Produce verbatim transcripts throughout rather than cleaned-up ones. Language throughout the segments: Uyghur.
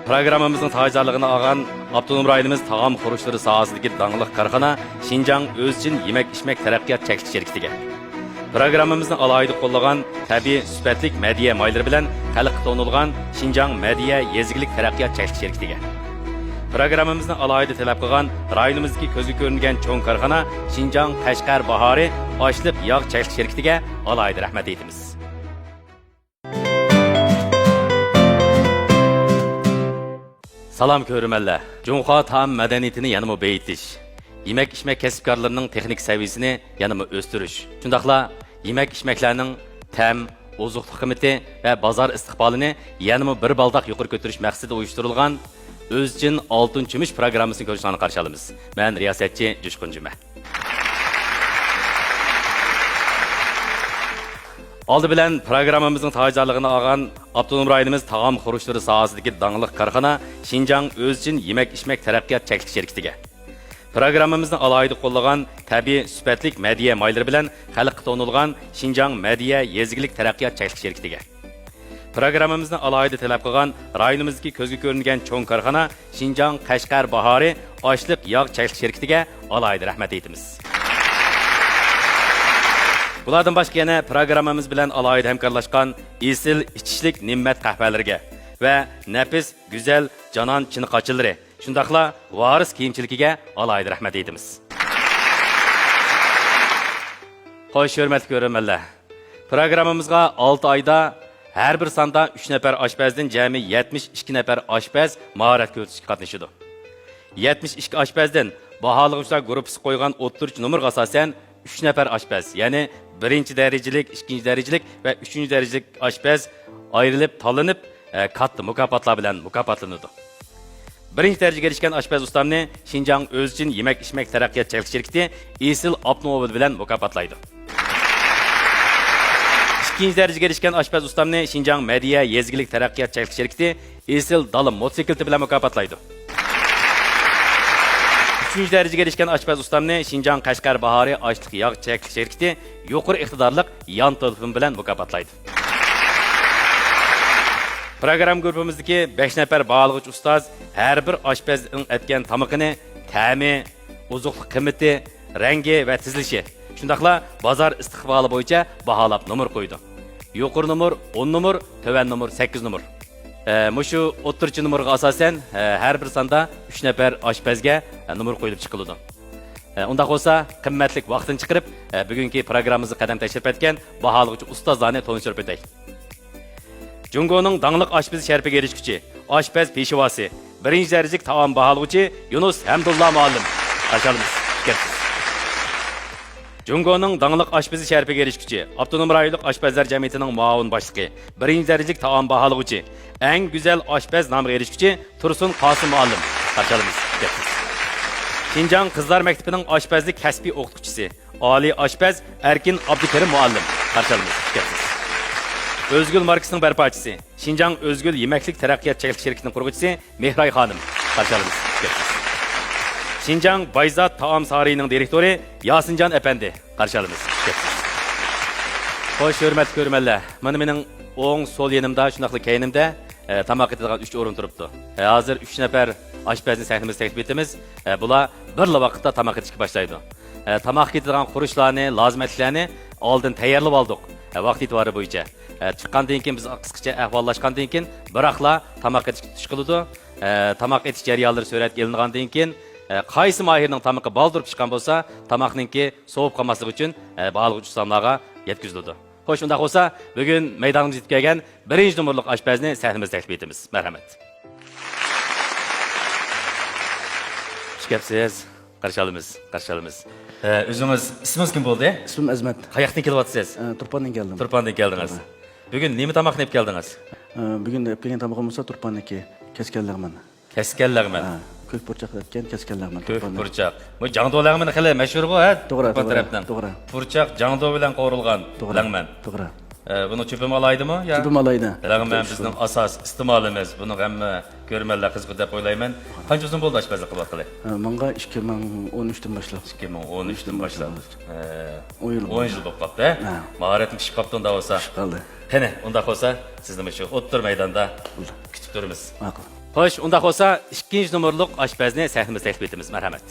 پروگراممىمىزنىڭ تاجدارلىقىنى ئالغان ئاپتونوم رايونىمىز تائام خۇرۇچلىرى ساھەسىدىكى داڭلىق كارخانا شىنجاڭ ئۆزچىن يېمەك-ئىچمەك تەرەققىيات چەكلىك شىركىتىگە، پروگراممىمىزنى ئالاھىدە قوللىغان تەبىئىي سۈپەتلىك مەدھىيە مايلىرى بىلەن خەلققە تونۇلغان شىنجاڭ مەدھىيە يېزا ئىگىلىك تەرەققىيات چەكلىك شىركىتىگە، پروگراممىمىزنى ئالاھىدە تەلەپ قىلغان رايونىمىزدىكى كۆزگە كۆرۈنگەن چوڭ كارخانا شىنجاڭ قەشقەر باھارى ئاشلىق ياغ چەكلىك شىركىتىگە ئالاھىدە رەھمەت ئېيتىمىز. سالام كۆرۈرمەنلەر! جۇڭخۇا تائام مەدەنىيىتىنى يەنىمۇ بېيىتىش، يېمەك-ئىچمەك كەسىپكارلىرىنىڭ تېخنىكا سەۋىيىسىنى يەنىمۇ ئۆستۈرۈش، شۇنداقلا يېمەك-ئىچمەكلەرنىڭ تەم، ئوزۇقلۇق قىممىتى ۋە بازار ئىستىقبالىنى يەنىمۇ بىر بالداق يۇقىرى كۆتۈرۈش مەقسىتىدە ئۇيۇشتۇرۇلغان ئۆزچىن ئالتۇن چۆمۈچ پروگراممىسىنى كۆرۈشۈڭلارنى قارشى ئالىمىز. مەن رىياسەتچى جۇشقۇن جۈمە. ئالدى بىلەن پروگراممىمىزنىڭ تاجدارلىقىنى ئالغان ئاپتونوم رايونىمىز تائام خۇرۇچلىرى ساھەسىدىكى داڭلىق كارخانا شىنجاڭ ئۆزچىن يېمەك-ئىچمەك تەرەققىيات چەكلىك شىركىتىگە، پروگراممىمىزنى ئالاھىدە قوللىغان تەبىئىي سۈپەتلىك مەدھىيە مايلىرى بىلەن خەلققە تونۇلغان شىنجاڭ مەدھىيە يېزا ئىگىلىك تەرەققىيات چەكلىك شىركىتىگە، پروگراممىمىزنى ئالاھىدە تەلەپ قىلغان رايونىمىزدىكى كۆزگە كۆرۈنگەن چوڭ كارخانا شىنجاڭ قەشقەر باھارى ئاشلىق ياغ چەكلىك شىركىتىگە ئالاھىدە رەھمەت ئېيتىمىز. بۇلاردىن باشقا يەنە پروگراممىمىز بىلەن ئالاھىدە ھەمكارلاشقان ئېسىل ئىچىشلىك نېمەت قەھۋەلىرىگە ۋە نەپىس، گۈزەل، جانان چىنە قاچىلىرى، شۇنداقلا ۋارىس كىيىمچىلىكىگە ئالاھىدە رەھمەت ئېيتىمىز. خوش، ھۆرمەتلىك كۆرۈرمەنلەر! پروگراممىمىزغا ئالتە ئايدا ھەر بىر ساندا ئۈچ نەپەر ئاشپەزدىن جەمئىي يەتمىش ئىككى نەپەر ئاشپەز ماھارەت كۆرسىتىشكە قاتنىشىدۇ. يەتمىش ئىككى ئاشپەزدىن باھالىغۇچىلار گۇرۇپپىسىغا قويغان ئوتتۇرىچە نومۇرغا ئاساسەن، ئۈچ نەپەر ئاشپەز، يەنى بىرىنچى دەرىجىلىك، ئىككىنچى دەرىجىلىك ۋە ئۈچىنچى دەرىجىلىك ئاشپەز ئايرىلىپ تاللىنىپ، ئە، كاتتا مۇكاپاتلار بىلەن مۇكاپاتلىنىدۇ. بىرىنچى دەرىجىگە ئېرىشكەن ئاشپەز ئۇستامنى شىنجاڭ ئۆزچىن يېمەك-ئىچمەك تەرەققىيات چەكلىك شىركىتى ئېسىل ئاپتوموبىل بىلەن مۇكاپاتلايدۇ. ئىككىنچى دەرىجىگە ئېرىشكەن ئاشپەز ئۇستامنى شىنجاڭ مەدھىيە يېزا ئىگىلىك تەرەققىيات چەكلىك شىركىتى ئېسىل دالا موتوسىكلىتى بىلەن مۇكاپاتلايدۇ. ئۈچىنچى دەرىجىگە ئېرىشكەن ئاشپەز ئۇستامنى شىنجاڭ قەشقەر باھارى ئاشلىق ياغ چەكلىك شىركىتى يۇقىرى ئىقتىدارلىق يان تېلېفون بىلەن مۇكاپاتلايدۇ. پروگرامما گۇرۇپپىمىزدىكى بەش نەپەر باھالىغۇچى ئۇستاز ھەر بىر ئاشپەزنىڭ ئەتكەن تامىقىنى تەمى، ئوزۇقلۇق قىممىتى، رەڭگى ۋە تىزىلىشى، شۇنداقلا بازار ئىستىقبالى بويىچە باھالاپ نومۇر قويىدۇ. يۇقىرى نومۇر ئون نومۇر، تۆۋەن نومۇر سەككىز نومۇر. ئە، مۇشۇ ئوتتۇرىچە نومۇرغا ئاساسەن، ئە، ھەر بىر ساندا ئۈچ نەپەر ئاشپەزگە، ئە، نومۇر قويۇلۇپ چىقىلىدۇ. ئە، ئۇنداق بولسا، قىممەتلىك ۋاقتىنى چىقىرىپ، ئە، بۈگۈنكى پروگراممىمىزغا قەدەم تەشرىپ ئەتكەن باھالىغۇچى ئۇستازلارنى تونۇشتۇرۇپ ئۆتەي. جۇڭگونىڭ داڭلىق ئاشپىزى شەرىپىگە ئېرىشكۈچى، ئاشپەز پېشۋاسى، بىرىنچى دەرىجىلىك تائام باھالىغۇچى يۇنۇس ھەمدۇللا مۇئەللىم. قارشى ئالىمىز. كەپسىز. جۇڭگونىڭ داڭلىق ئاشپىزى شەرىپىگە ئېرىشكۈچى، ئاپتونوم رايونلۇق ئاشپەزلەر جەمئىيىتىنىڭ مۇئاۋىن باشلىقى، بىرىنچى دەرىجىلىك تائام باھالىغۇچى، ئەڭ گۈزەل ئاشپەز نامىغا ئېرىشكۈچى تۇرسۇن قاسىم مۇئەللىم. قارشى ئالىمىز. كەپسىز. شىنجاڭ قىزلار مەكتىپىنىڭ ئاشپەزلىك كەسپىي ئوقۇتقۇچىسى، ئالىي ئاشپەز ئەركىن ئابدۇكېرىم مۇئەللىم. قارشى ئالىمىز. كەپسىز. ئۆزگۈل ماركىسىنىڭ بەرپاچىسى، شىنجاڭ ئۆزگۈل يېمەكلىك تەرەققىيات چەكلىك شىركىتىنىڭ قۇرغۇچىسى مېھراي خانىم. قارشى ئالىمىز. كەپسىز. شىنجاڭ بايزات تائام سارىيىنىڭ دىرېكتورى ياسىنجان ئەپەندى. قارشى ئالىمىز. كەپسىز. خوش، ھۆرمەتلىك كۆرۈرمەنلەر، مانا مېنىڭ ئوڭ سول يېنىمدا، شۇنداقلا كەينىمدە، ئە، تاماق ئېتىدىغان ئۈچ ئورۇن تۇرۇپتۇ. ئە، ھازىر ئۈچ نەپەر ئاشپەزنى سەھنىمىزگە تەكلىپ ئېتىمىز. ئە، بۇلار بىرلا ۋاقىتتا تاماق ئېتىشكە باشلايدۇ. ئە، تاماققا كېتىدىغان خۇرۇچلارنى، لازىمەتلىكلەرنى ئالدىن تەييارلىۋالدۇق. ئە، ۋاقىت ئېتىبارى بويىچە. ئە، چىققاندىن كېيىن، بىز قىسقىچە ئەھۋاللاشقاندىن كېيىن، بىراقلا تاماق ئېتىشكە تۇتۇش قىلىدۇ. ئە، تاماق ئېتىش جەريانلىرى سۈرەتكە ئېلىنغاندىن كېيىن، ئە، قايسى ماھىرنىڭ تامىقى بالدۇر پىشقان بولسا، تاماقنىڭكى سوۋۇپ قالماسلىقى ئۈچۈن، ئە، باھالىغۇچى ئۇستاملارغا يەتكۈزۈلىدۇ. خوش، ئۇنداق بولسا، بۈگۈن مەيدانىمىزغا يېتىپ كەلگەن بىرىنچى نومۇرلۇق ئاشپەزنى سەھنىمىزگە تەكلىپ ئېتىمىز. مەرھەمەت. خۇش كەپسىز. قارشى ئالىمىز، قارشى ئالىمىز. ئە، ئۆزىڭىز، ئىسمىڭىز كىم بولدى؟ ئىسمىم ئەزمەت. قاياقتىن كېلىۋاتىسىز؟ ئە، تۇرپاندىن كەلدىم. تۇرپاندىن كەلدىڭىز. تۇرپان. بۈگۈن نېمە تاماقنى ئېلىپ كەلدىڭىز؟ ئە، بۈگۈن ئېلىپ كەلگەن تامىقىم بولسا تۇرپاندىكى كەسكەن لەغمەن. كەسكەن لەغمەن. ھە، كۆك پۇرچاق دەيدىكەن، كەسكەن لەغمەن. كۆك پۇرچاق. بۇ جاڭدۇ لەغمىنى خېلى مەشھۇر بۇ، ھە؟ توغرا، تۇرپان تەرەپنىڭ. توغرا. پۇرچاق جاڭدۇ بىلەن قورۇلغان لەغمەن. توغرا. ئە، بۇنىڭ چۆپىمۇ ئالاھىدىمۇ يا؟ چۆپىمۇ ئالاھىدە. لەغمەن بىزنىڭ ئاساس ئىستېمالىمىز. بۇنى ھەممە كۆرۈرمەنلەر قىزىقىدۇ دەپ ئويلايمەن. قانچە ئۇزۇن بولدى ئاشپەزلىك قىلىۋاتقىلى؟ ئە، ماڭا ئىككى مىڭ ئون ئۈچتىن باشلاپ. ئىككى مىڭ ئون ئۈچتىن باشلاپ. ئە، ئون يىل بولدى. ئون يىل بولۇپ قاپتۇ، ھە؟ ھە. ماھارەتمۇ پىشىپ قاپتۇ ئۇنداق بولسا. پىشىپ قالدى. قېنى، ئۇنداق بولسا سىزنى مۇشۇ ئوتتۇرا مەيداندا كۈتۈپ تۇرىمىز. ماقۇل. خوش، ئۇنداق بولسا ئىككىنچى نومۇرلۇق ئاشپەزنى سەھنىمىزگە تەكلىپ ئېتىمىز. مەرھەمەت.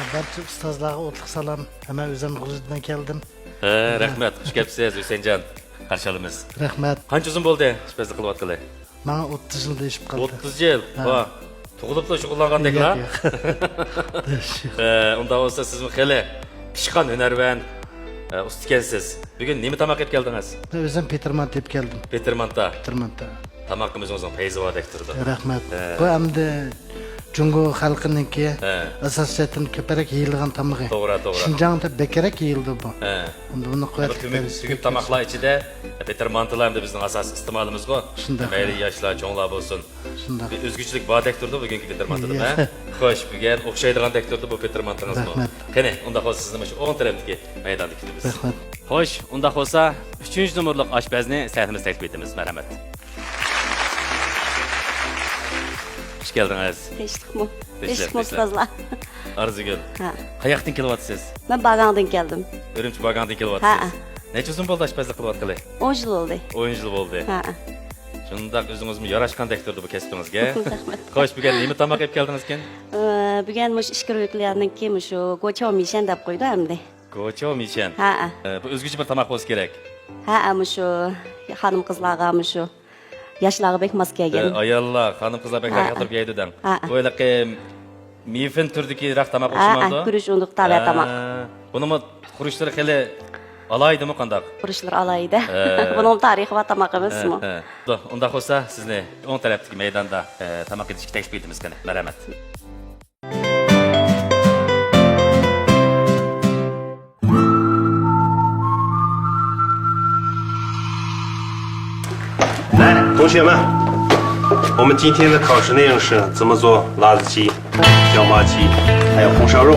بارچە ئۇستازلارغا ئوتلۇق سالام. ھەممە ئۆزۈم غۇلجىدىن كەلدىم. ھە، رەھمەت. خۇش كەپسىز، ھۈسەيىنجان. قارشى ئالىمىز. رەھمەت. قانچە ئۇزۇن بولدى ئاشپەزلىك قىلىۋاتقىلى؟ ماڭا ئوتتۇز يىل دېيىشىپ قالدى. ئوتتۇز يىل؟ ھە. ۋا، تۇغۇلۇپلا شۇغۇللانغاندەكلا. ياق، ياق. ھە، ئۇنداق بولسا سىزمۇ خېلى پىشقان ھۈنەرۋەن، ئە، ئۇستا ئىكەنسىز. بۈگۈن نېمە تاماق ئېلىپ كەلدىڭىز؟ مەن ئۆزۈم پېتىر مانتا ئېلىپ كەلدىم. پېتىر مانتا. پېتىر مانتا. تاماققىمۇ ئۆزىڭىزنىڭ پەيزى باردەك تۇرىدۇ. رەھمەت. ھە. بۇ ئەمدى جۇڭگو خەلقىنىڭكى ھە. ئاساسىيەتتىن كۆپرەك يېيىلىدىغان تامىقى. توغرا، توغرا. شىنجاڭدا بەكرەك يېيىلىدۇ بۇ. ھە. ئەمدى بۇنى قۇۋۋەتلىك تۈگۈپ، تەربىيە تۈگۈپ تاماقلار ئىچىدە پېتىر مانتىلار ئەمدى بىزنىڭ ئاساسىي ئىستېمالىمىزغۇ. شۇنداق. مەيلى ياشلار، چوڭلار بولسۇن. شۇنداق. بىر ئۆزگىچىلىك باردەك تۇرىدۇ بۈگۈنكى پېتىر مانتىدا، ياق. ھە؟ خوش، بۈگۈن ئوخشايدىغاندەك تۇرىدۇ بۇ پېتىر مانتىڭىزمۇ. رەھمەت. قېنى، ئۇنداق بولسا سىزنى مۇشۇ ئوڭ تەرەپتىكى مەيداندا كۈتىمىز. رەھمەت. خوش، ئۇنداق بولسا ئۈچىنچى نومۇرلۇق ئاشپەزنى سەھنىمىزگە تەكلىپ ئېتىمىز. مەرھەمەت. خۇش كەلدىڭىز. تىنچلىقمۇ؟ تىنچلىق، تىنچلىقمۇ تىنچلىق. ئۇستازلار؟ ئارزۇگۈل. ھە. قاياقتىن كېلىۋاتىسىز؟ مەن باگاڭدىن كەلدىم. ئۈرۈمچى باگاڭدىن كېلىۋاتىسىز. ھە. نەچچە يىل بولدى ئاشپەزلىك قىلىۋاتقىلى؟ ئون يىل بولدى. ئون يىل بولدى. ھە. شۇنداق، ئۆزىڭىزمۇ ياراشقاندەك تۇرىدۇ بۇ كەسپىڭىزگە. رەھمەت. خوش، بۈگۈن نېمە تاماق ئېلىپ كەلدىڭىزكىن؟ ئى، بۈگۈن مۇشۇ ئىچكىرى ئۆيدىكىلەرنىڭكى مۇشۇ گوچياۋ مىشەن دەپ قويىدۇ ئەمدى. گوچياۋ مىشەن. ھەئە. ئى، بۇ ئۆزگىچە بىر تاماق بولسا كېرەك. ھەئە، مۇشۇ خانىم قىزلارغا، مۇشۇ ياشلارغا بەك ماس كەلگەن. ئى، ئاياللار، خانىم قىزلار بەك ھەئە. ياقتۇرۇپ يەيدۇ دەڭ. ھەئە. بۇ ھېلىقى مىفىن تۈرىدىكىراق تاماق ئوخشىمامدۇ؟ ھەئە، گۈرۈچ ئۇندۇق تەۋە تاماق. ھە. بۇنىمۇ خۇرۇچلىرى خېلى ئالاھىدىمۇ قانداق؟ خۇرۇچلىرى ئالاھىدە. ھە. بۇنىڭ تارىخى بار تاماق ئەمەسمۇ؟ ھە، ھە. ئۇنداق بولسا سىزنى ئوڭ تەرەپتىكى مەيداندا، ئە، تاماق ئېتىشكە تەكلىپ ئېتىمىز قېنى. مەرھەمەت. Thongxue, 我们今天的考试内容是怎么做辣子鸡、椒麻鸡，还有红烧肉。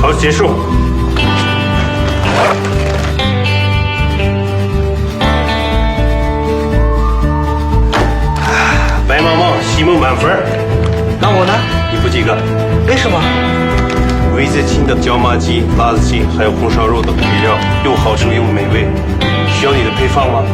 考试结束。白茫茫， 题目满分儿。那我呢？你不及格。为什么？味觉轻的椒麻鸡、辣子鸡，还有红烧肉等配料，又好吃又美味，需要你的配方吗？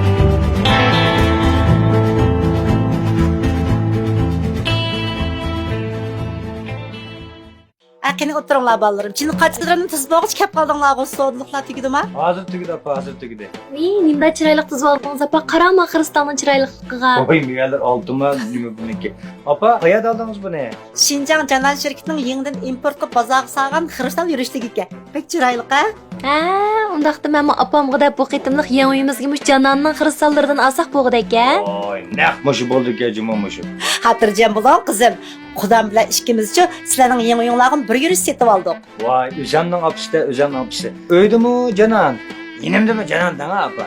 ئە، قېنى ئولتۇرۇڭلار، بالىلىرىم. چىنە قاچىلىرىمنى تىزىپ بولغۇچە كەپ قالدىڭلارغۇ، سودىلىقلار تۈگىدىما؟ ھازىر تۈگىدى، ئاپا، ھازىر تۈگىدى. ۋىي، نېمىنداق چىرايلىق تىزىۋالدىڭىز، ئاپا؟ قاراڭ، ما خرۇستالنىڭ چىرايلىقلىقىغا. ۋاي، مېۋەلەر ئالتۇنما، نېمە بۇنىڭكى؟ ئاپا، قەيەردە ئالدىڭىز بۇنى؟ شىنجاڭ جانان شىركىتىنىڭ يېڭىدىن ئىمپورت قىلىپ بازارغا سالغان خرۇستال يۈرۈشلۈكى ئىكەن. بەك چىرايلىق، ھە؟ ھە، ئۇنداقتا مەنمۇ ئاپامغا دەپ بۇ قېتىملىق يېڭى ئۆيىمىزگە مۇشۇ جاناننىڭ خرۇستاللىرىدىن ئالساق بولغۇدەككەن. ۋاي، نەق مۇشۇ بولىدىكەن جۇمۇ مۇشۇ. خاتىرجەم بولۇڭ، قىزىم. قۇدام بىلەن ئىككىمىزچۇ سىلەرنىڭ يېڭى ئۆيۈڭلارغىمۇ بىر يۈرۈش سېتىۋالدۇق. ۋاي، ئۆزەمنىڭ ئاپىسى-دە، ئۆزەمنىڭ ئاپىسى. ئۆيدىمۇ جانان، يېنىمدىمۇ جانان دەڭ، ئاپا.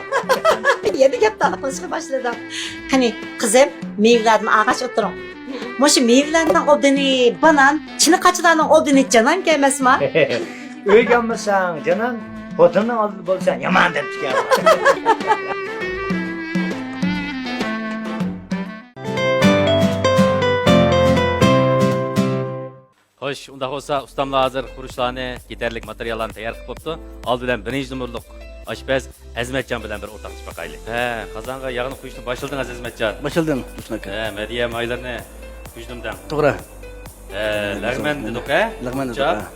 يەنە گەپ تالا قىلىشقا باشلىدىڭ. قېنى، قىزىم، مېۋىلەردىن ئالغاچ ئولتۇرۇڭ. مۇشۇ مېۋىلەرنىڭ ئوبدىنى بانان، چىنە قاچىلارنىڭ ئوبدىنى جانانكەن ئەمەسما؟ ئۆيگە ئالمىساڭ جانان، خوتۇننىڭ ئالدىدا بولساڭ يامان دەپتىكەن. خوش، ئۇنداق بولسا ئۇستاملار ھازىر خۇرۇچلارنى، يېتەرلىك ماتېرىياللارنى تەييار قىلىپ بوپتۇ. ئالدى بىلەن بىرىنچى نومۇرلۇق ئاشپەز ئەزمەتجان بىلەن بىر ئورتاقلىشىپ باقايلى. ھە، قازانغا ياغنى قۇيۇشنى باشلىدىڭىز، ئەزمەتجان؟ باشلىدىم، تۇرسۇن ئاكا. ھە، مەدھىيە مايلىرىنى قۇيدۇم دەڭ. توغرا. ھە، لەغمەن دېدۇق، ھە؟ لەغمەن دېدۇق، پۇرچاق. ھە.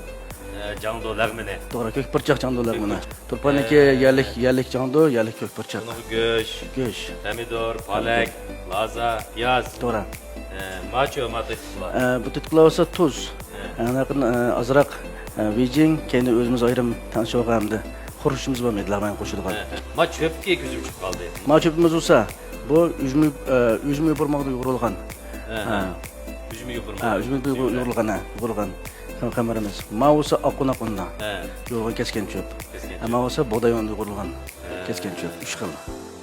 ھە، جاڭدۇ لەغمىنى. توغرا، كۆك پۇرچاق جاڭدۇ لەغمىنى. تۇرپاندىكى ھە. يەرلىك، يەرلىك جاڭدۇ، يەرلىك كۆك پۇرچاق. بۇنىڭغا گۆش، گۆش. پەمىدۇر، پالەك، لازا، پىياز. توغرا. ئە، ماچۇ، ما تېتىقلار. ئە، بۇ تېتىقلار بولسا تۇز. ھە. ئاندىن كېيىن، ئە، ئازراق، ئە، ۋېجىڭ، كەينىدىن ئۆزىمىز ئايرىم تەڭشىۋالغان ئەمدى خۇرۇچىمىز بار، مەيدىلەر بىلەن قوشىدىغان. ھە، ھە. ما چۆپكە كۆزۈم چۈشۈپ قالدى. ما چۆپىمىز بولسا، بۇ ئۈجمە، ئە، ئۈجمە يوپۇرماقتا يۇغۇرۇلغان. ھە، ھە. ھە. ئۈجمە يوپۇرماق. ھە، ئۈجمە يوپۇرماق يۇغۇرۇلغان، ھە، يۇغۇرۇلغان. خەمىرىمىز. ما بولسا ئاق ئۇننىڭ ئۇنىدا ھە. يۇغۇرۇلغان كەسكەن چۆپ. كەسكەن ھە، چۆپ. ما بولسا بۇغداي ئۇنىدا يۇغۇرۇلغان ھە. كەسكەن چۆپ. ئۈچ خىل.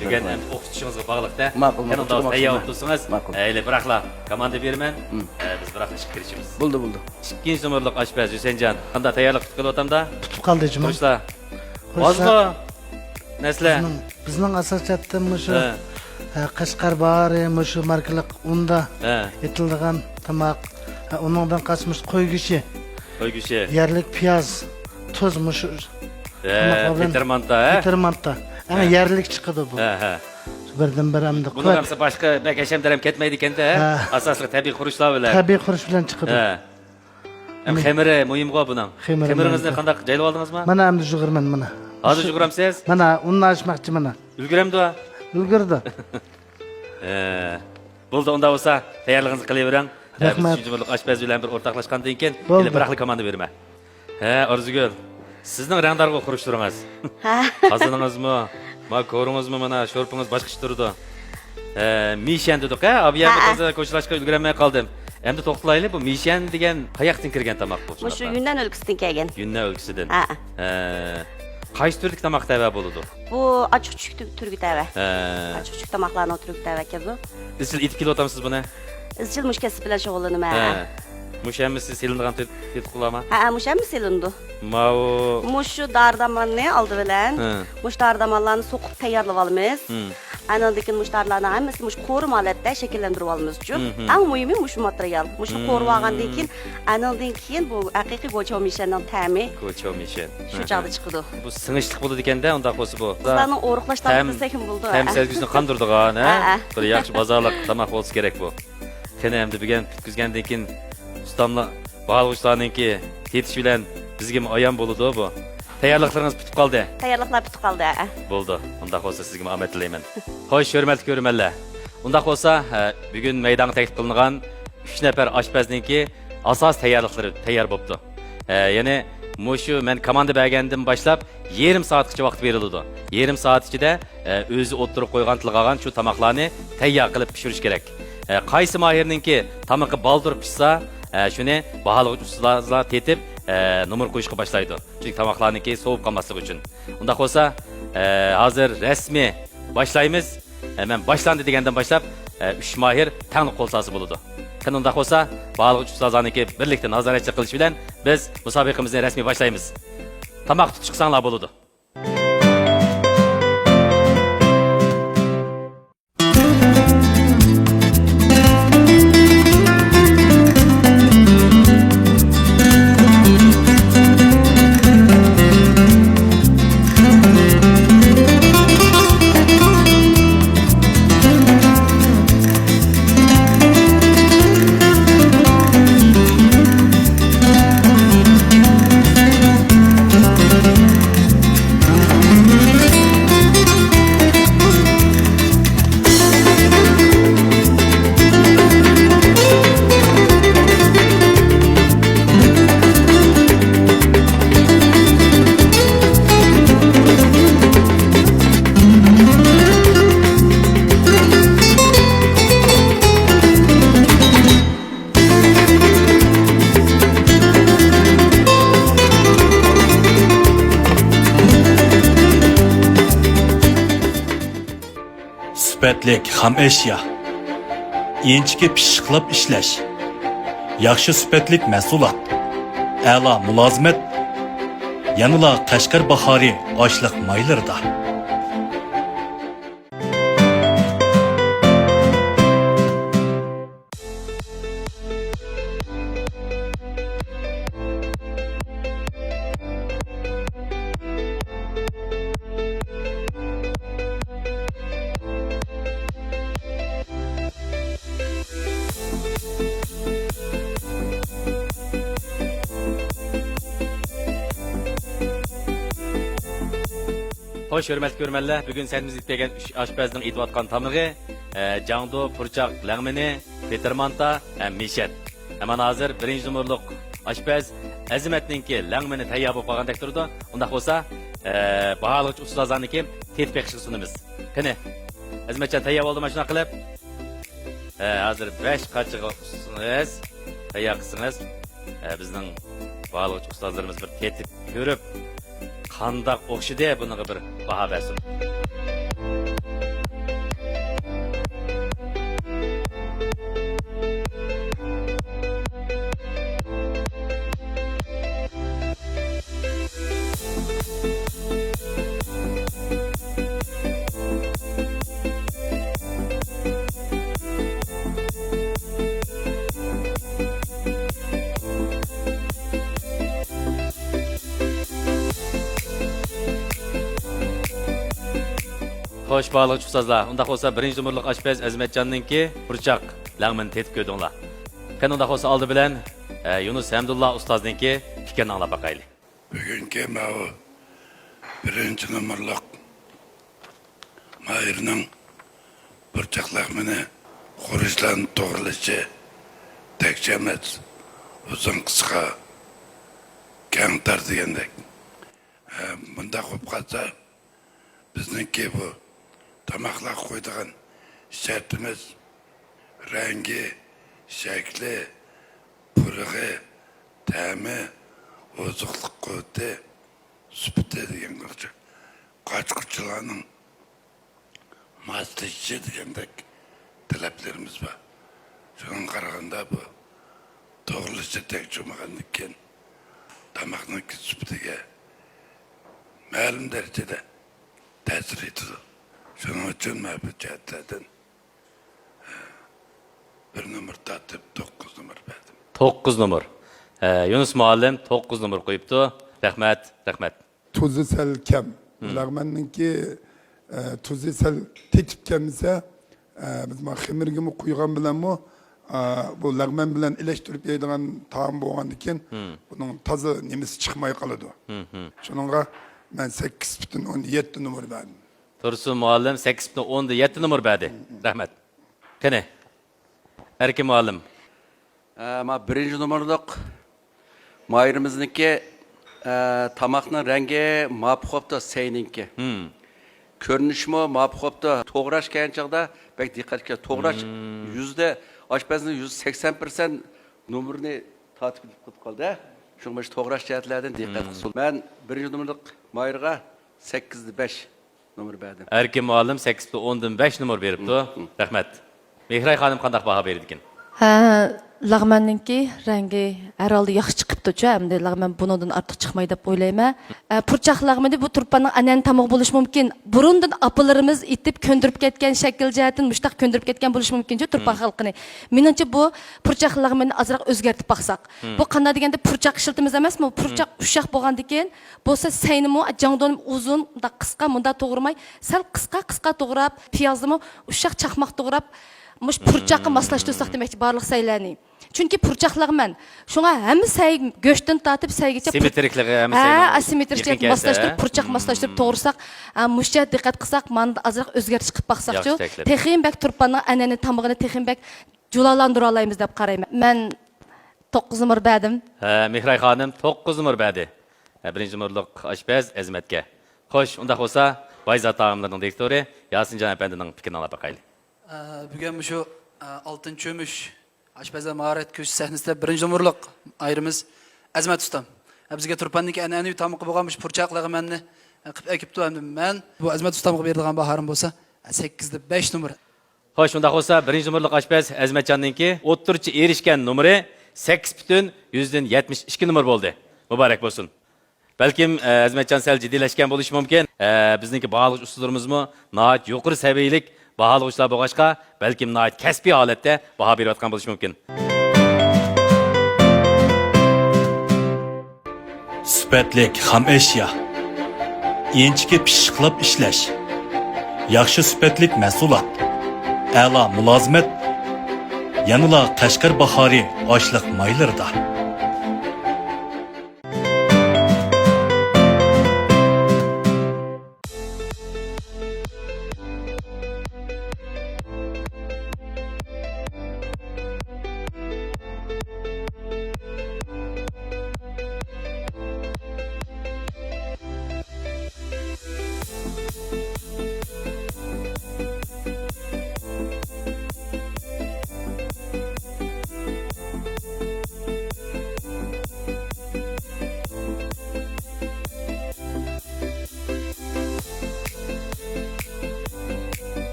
دېگەن ئەمدى ئوخشىتىشىڭىزغا باغلىق-دە. ماقۇل، ماقۇل. قېنى، ئۇنداق تەييار بولۇپ تۇرسىڭىز. ماقۇل. ئەيلى، بىراقلا كاماندا بېرىمەن. ھە، بىز بىراقلا ئىشقا كىرىشىمىز. بولدى، بولدى. ئىككىنچى نومۇرلۇق ئاشپەز ھۈسەنجان. قانداق، تەييارلىق پۈتۈپ قېلىۋاتامدا؟ پۈتۈپ قالدى، جۇمۇ. تۇرۇشلا. خۇرۇچلار. ئازغۇ نەرسىلەر. بىزنىڭ، بىزنىڭ ئاساسىيەتتە مۇشۇ، ھە. ھە، قەشقەر باھارى، مۇشۇ ماركىلىق ئۇندا ھە. ئېتىلىدىغان تاماق. ھە، ئۇنىڭدىن قالسا مۇشۇ قوي گۆشى. قوي گۆشى. يەرلىك پىياز، تۇز، مۇشۇ ھە، تاماقلار بىلەن پېتىر مانتا، ھە؟ پېتىر مانتا. ئەڭ ھە. يەرلىك چىقىدۇ بۇ. ھە، ھە. بىردىن بىر ئەمدى بۇنىڭ قۇۋۋەت. ئەمسە باشقا بەك ھەشەمدار ھەم كەتمەيدىكەندە، ھە؟ ھە. ئاساسلىق تەبىئىي خۇرۇچلار بىلەن. تەبىئىي خۇرۇچ بىلەن چىقىدۇ. ھە. ھەم مم. خېمىرى مۇھىمغۇ بۇنىڭ. خېمىرى خېمىرىڭىزنى مۇھىم. قانداق جايلىۋالدىڭىزمۇ؟ مانا ئەمدى يۇغۇرىمەن مانا. ھازىر يۇغۇرامسىز؟ مانا ئۇننى ئاچماقچى مانا. ئۈلگۈرەمدۇ؟ ئۈلگۈردى. ھە. بولدى، ئۇنداق بولسا تەييارلىقىڭىزنى قىلىۋېرىڭ. ھە، بىز رەھمەت. ئۈچىنچى نومۇرلۇق ئاشپەز بىلەن بىر ئورتاقلاشقاندىن كېيىن بولدى. يەنە بىراقلا كوماندا بېرىمەن. ھە، ئارزۇگۈل، سىزنىڭ رەڭدارغۇ خۇرۇچلىرىڭىز. ھە. قازىنىڭىزمۇ، ما كورىڭىزمۇ، مانا شورپىڭىز باشقىچە تۇرىدۇ. ھە، مىشەن دېدۇق، ھە؟ ئابىيەننى ھە. تازا كوچىلاشقا ئۈلگۈرەلمەي قالدىم. ئەمدى توختىلايلى، بۇ مىشەن دېگەن قاياقتىن كىرگەن تاماق بۇ؟ مۇشۇ شۇنداقتا؟ يۈننەن ئۆلكىسىدىن كەلگەن. يۈننەن ئۆلكىسىدىن. ھە. ھە. قايسى تۈردىكى تاماق تەۋە بولىدۇ؟ بۇ ئاچچىق چۈچۈك تۈ-، تۈرگە تەۋە. ھە. ئاچچىق چۈچۈك تاماقلارنىڭ تۈرگە تەۋە ئىكەن بۇ. ئىزچىل ئېتىپ كېلىۋاتامسىز بۇنى؟ ئىزچىل مۇشۇ كەسىپ بىلەن شۇغۇللىنىمەن. ھە. مۇشۇ ھەممىسى سېلىنىدىغان تېت-، تېتىقلارمۇ؟ ھە، ھە، مۇشۇ ھەممىسى سېلىنىدۇ. ماۋۇ. مۇشۇ دارى داماننى ئالدى بىلەن، ھە. مۇشۇ دارى دامانلارنى سوقۇپ تەييارلىۋالىمىز. ھىم. ئاندىن كېيىن مۇشۇ دارىلارنىڭ ھەممىسىنى مۇشۇ قورۇما ھالەتتە شەكىللەندۈرۈۋالىمىز. ھىم، ھىم. ئەڭ مۇھىمى مۇشۇ ماتېرىيال. مۇشۇ ھىم. قورۇۋالغاندىن كېيىن، ئاندىن كېيىن بۇ ھەقىقىي گوچياۋ مىشەننىڭ تەمى گوچياۋ مىشەن. شۇ ھىم، چاغدا ھىم. چىقىدۇ. بۇ سىڭىشلىق بولىدىكەندە، ئۇنداق بولسا بۇ. قىزلارنىڭ ئورۇقلاشلارنى تەم، قىلساكمۇ بولىدۇ. تەم ھە. سەزگۈسىنى قاندۇرىدىغان، ھە؟ ھە، ھە. بىر ياخشى بازارلىق تاماق بولسا كېرەك بۇ. قېنى، ئەمدى بۈگۈن پۈتكۈزگەندىن كېيىن ئۇستاملار، باھالىغۇچىلارنىڭكى تېتىشى بىلەن بىزگىمۇ ئايان بولىدۇ بۇ. تەييارلىقلىرىڭىز پۈتۈپ قالدى. تەييارلىقلار پۈتۈپ قالدى، ھە. بولدى. ئۇنداق بولسا سىزگىمۇ ئامەت تىلەيمەن. خوش، ھۆرمەتلىك كۆرۈرمەنلەر. ئۇنداق بولسا، ھە، بۈگۈن مەيدانغا تەكلىپ قىلىنغان ئۈچ نەپەر ئاشپەزنىڭكى ئاساسىي تەييارلىقلىرى تەييار بوپتۇ. ھە، يەنى مۇشۇ مەن كوماندا بەرگەندىن باشلاپ يېرىم سائەتكىچە ۋاقىت بېرىلىدۇ. يېرىم سائەت ئىچىدە، ئە، ئۆزى ئوتتۇرىغا قويغان، تىلغا ئالغان شۇ تاماقلارنى تەييار قىلىپ پىشۇرۇش كېرەك. ئە، قايسى ماھىرنىڭكى تامىقى بالدۇر پىشسا، ئە، شۇنى باھالىغۇچ ئۇستازلار تېتىپ، ئە، نومۇر قويۇشقا باشلايدۇ. چۈنكى تاماقلارنىڭكى سوۋۇپ قالماسلىقى ئۈچۈن. ئۇنداق بولسا، ئە، ھازىر رەسمىي باشلايمىز. ئە، مەن باشلاندى دېگەندىن باشلاپ، ئە، ئۈچ ماھىر تەڭلا قول سالسا بولىدۇ. قېنى، ئۇنداق بولسا، باھالىغۇچ ئۇستازلارنىڭكى بىرلىكتە نازارەتچىلىك قىلىشى بىلەن بىز مۇسابىقىمىزنى رەسمىي باشلايمىز. تاماق تۇتۇش قىلساڭلار بولىدۇ. سۈپەتلىك خام ئەشيا، ئىنچىكە پىششىقلاپ ئىشلەش، ياخشى سۈپەتلىك مەھسۇلات، ئەلا مۇلازىمەت، يەنىلا قەشقەر باھارى ئاشلىق مايلىرىدا. خوش، ھۆرمەتلىك كۆرۈرمەنلەر، بۈگۈن سەھنىمىزگە يېتىپ كەلگەن ئۈچ ئاشپەزنىڭ ئېتىۋاتقان تامىقى، ئە، جاڭدۇ، پۇرچاق لەڭمىنى، پېتىر مانتا ھەم مىشەن. ھە، مانا ھازىر بىرىنچى نومۇرلۇق ئاشپەز ئەزىمەتنىڭكى لەڭمىنى تەييار بولۇپ قالغاندەك تۇرىدۇ. ئۇنداق بولسا، ئە، باھالىغۇچ ئۇستازلارنىڭكى تېتىپ بېقىشىغا سۇنىمىز. قېنى، ئەزىمەتجان، تەييار بولدىمۇ شۇنداق قىلىپ؟ ھە، ھازىر بەش قاچىغا ئۇسسىڭىز، تەييار قىلسىڭىز، ھە، بىزنىڭ باھالىغۇچ ئۇستازلىرىمىز بىر تېتىپ كۆرۈپ، قانداق ئوخشىدى، بۇنىڭغا بىر باھا بەرسۇن. خوش، بارلىق ئۇستازلار. ئۇنداق بولسا، بىرىنچى نومۇرلۇق ئاشپەز ئەزمەتجاننىڭكى پۇرچاق لەڭمىنى تېتىپ كۆردۈڭلار. قېنى، ئۇنداق بولسا، ئالدى بىلەن، ئە، يۇنۇس ھەمدۇللا ئۇستازنىڭكى پىكرىنى ئاڭلاپ باقايلى. بۈگۈنكى ماۋۇ بىرىنچى نومۇرلۇق ماھىرنىڭ پۇرچاق لەغمىنى خۇرۇچلارنى توغرىلىشى تەكشى ئەمەس، ئۇزۇن قىسقا، كەڭ تار دېگەندەك. ھە، مۇنداق بولۇپ قالسا، بىزنىڭكى بۇ تاماقلارغا قويىدىغان شەرتىمىز رەڭگى، شەكلى، پۇرىقى، تەمى، ئوزۇقلۇق قۇۋۋىتى، سۈپىتى دېگەنگە ئوخشاش قاچا-قۇچىلارنىڭ ماسلىشىشى دېگەندەك تەلەپلىرىمىز بار. شۇنىڭغا قارىغاندا، بۇ توغرىلىشى تەكشى بولمىغاندىن كېيىن، تاماقنىڭ سۈپىتىگە مەلۇم دەرىجىدە تەسىر يېتىدۇ. شۇنىڭ ئۈچۈن مەن بۇ جەھەتلەردىن بىر نومۇر تارتىپ، توققۇز نومۇر بەردىم. توققۇز نومۇر. ھە، يۇنۇس مۇئەللىم توققۇز نومۇر قويۇپتۇ. رەھمەت، رەھمەت. تۇزى سەل كەم. لەغمەننىڭكى، ئە، تۇزى سەل تېتىپ كەلمىسە، ئە، بىز مانا خېمىرگىمۇ قۇيغان بىلەنمۇ، ئە، بۇ لەغمەن بىلەن ئېلىشتۇرۇپ يەيدىغان تائام بولغاندىكىن، بۇنىڭ تازا نېمىسى چىقماي قالىدۇ. شۇنىڭغا مەن سەككىز پۈتۈن ئوندىن يەتتە نومۇر بەردىم. تۇرسۇن مۇئەللىم سەككىز پۈتۈن ئوندىن يەتتە نومۇر بەردى. رەھمەت. قېنى، ئەركىن مۇئەللىم. ئە، ما بىرىنچى نومۇرلۇق ماھىرىمىزنىڭكى، ئە، تاماقنىڭ رەڭگى ماپۇق بوپتۇ، سەينىڭكى. كۆرۈنۈشمۇ ماپۇق بوپتۇ. توغراش كەلگەن چاغدا بەك دىققەت كېلىدۇ. توغراش يۈزدە، ئاشپەزنىڭ يۈز سەكسەن پىرسەنت نومۇرىنى تارتىپ كېتىپ قالدى. شۇڭا مۇشۇ توغراش جەھەتلەردىن دىققەت قىلسۇن. مەن بىرىنچى نومۇرلۇق ماھىرغا سەككىزدە بەش نومۇر بەردىم. ئەركىن مۇئەللىم سەككىز پۈتۈن ئوندىن بەش نومۇر بېرىپتۇ. رەھمەت. مېھراي خانىم قانداق باھا بېرىدىكىن؟ ھە، لەغمەننىڭكى رەڭگى ھەرھالدا ياخشى چىقىپتۇچۇ، ئەمدى لەغمەن بۇنىڭدىن ئارتۇق چىقمايدۇ دەپ ئويلايمەن. ئە، پۇرچاق لەغمىنى بۇ تۇرپاننىڭ ئەنئەنە تامىقى بولۇشى مۇمكىن. بۇرۇندىن ئاپىلىرىمىز ئېتىپ كۆندۈرۈپ كەتكەن، شەكىل جەھەتتىن مۇشۇنداق كۆندۈرۈپ كەتكەن بولۇشى مۇمكىنچۇ تۇرپان خەلقىنى. مېنىڭچە بۇ پۇرچاق لەغمىنى ئازراق ئۆزگەرتىپ باقساق. بۇ قانداق دېگەندە پۇرچاق ئىشلىتىمىز ئەمەسمۇ؟ پۇرچاق ئۇششاق بولغاندىكىن، بولسا سەينىمۇ جاڭدۇنىمۇ ئۇزۇن، مۇنداق قىسقا، مۇنداق توغرىماي، سەل قىسقا، قىسقا توغراپ، پىيازنىمۇ ئۇششاق چاقماق توغراپ، مۇشۇ پۇرچاققا ماسلاشتۇرساق دېمەكچى بارلىق سەيلەرنى. چۈنكى پۇرچاق لەغمەن. شۇڭا ھەممە سەي، گۆشتىن تارتىپ سەيگىچە پۇر-، سىممېترىكلىقى ھەممە ھە، سەينىڭ ئە، سىممېترىك يېقىن جەھەتتە كەلسە. پۇرچاق ماسلاشتۇرۇپ توغرىساق، ئە، مۇشۇ جەھەتتە دىققەت قىلساق، مانا ئازراق ئۆزگەرتىش قىلىپ باقساقچۇ. ياخشى تەكلىپ. تېخىمۇ بەك تۇرپاننىڭ ئەنئەنە تامىقىنى تېخىمۇ بەك جۇلالاندۇرالايمىز دەپ قارايمەن. مەن توققۇز نومۇر بەردىم. ھە، مېھراي خانىم توققۇز نومۇر بەردى. ھە، بىرىنچى نومۇرلۇق ئاشپەز ئەزمەتكە. خوش، ئۇنداق بولسا، بايزات تائاملىرىنىڭ دىرېكتورى ياسىنجان ئەپەندىنىڭ پىكرىنى ئاڭلاپ باقايلى. ئە، بۈگۈن مۇشۇ، ئە، ئالتىن چۆمۈش ئاشپەزلەر ماھارەت كۆرسىتىش سەھنىسىدە بىرىنچى نومۇرلۇق ماھىرىمىز ئەزمەت ئۇستام، ئە، بىزگە تۇرپاندىكى ئەنئەنىۋى تامىقى بولغان مۇشۇ پۇرچاق لەغمەننى، ئە، قىلىپ ئەكىپتۇ. ئەمدى مەن بۇ ئەزمەت ئۇستامغا بېرىدىغان باھارىم بولسا، ئە، سەككىزدە بەش نومۇر. خوش، ئۇنداق بولسا، بىرىنچى نومۇرلۇق ئاشپەز ئەزمەتجاننىڭكى ئوتتۇرىچە ئېرىشكەن نومۇرى سەككىز پۈتۈن يۈزدىن يەتمىش ئىككى نومۇر بولدى. مۇبارەك بولسۇن. بەلكىم، ئە، ئەزمەتجان سەل جىددىيلەشكەن بولۇشى مۇمكىن. ئە، بىزنىڭكى باھالىغۇچ ئۇستىلىرىمىزمۇ ناھايىتى يۇقىرى سەۋىيەلىك باھالىغۇچىلار بولغاچقا، بەلكىم ناھايىتى كەسپىي ھالەتتە باھا بېرىۋاتقان بولۇشى مۇمكىن. سۈپەتلىك خام ئەشيا، ئىنچىكە پىششىقلاپ ئىشلەش، ياخشى سۈپەتلىك مەھسۇلات، ئەلا مۇلازىمەت، يەنىلا قەشقەر باھارى ئاشلىق مايلىرىدا.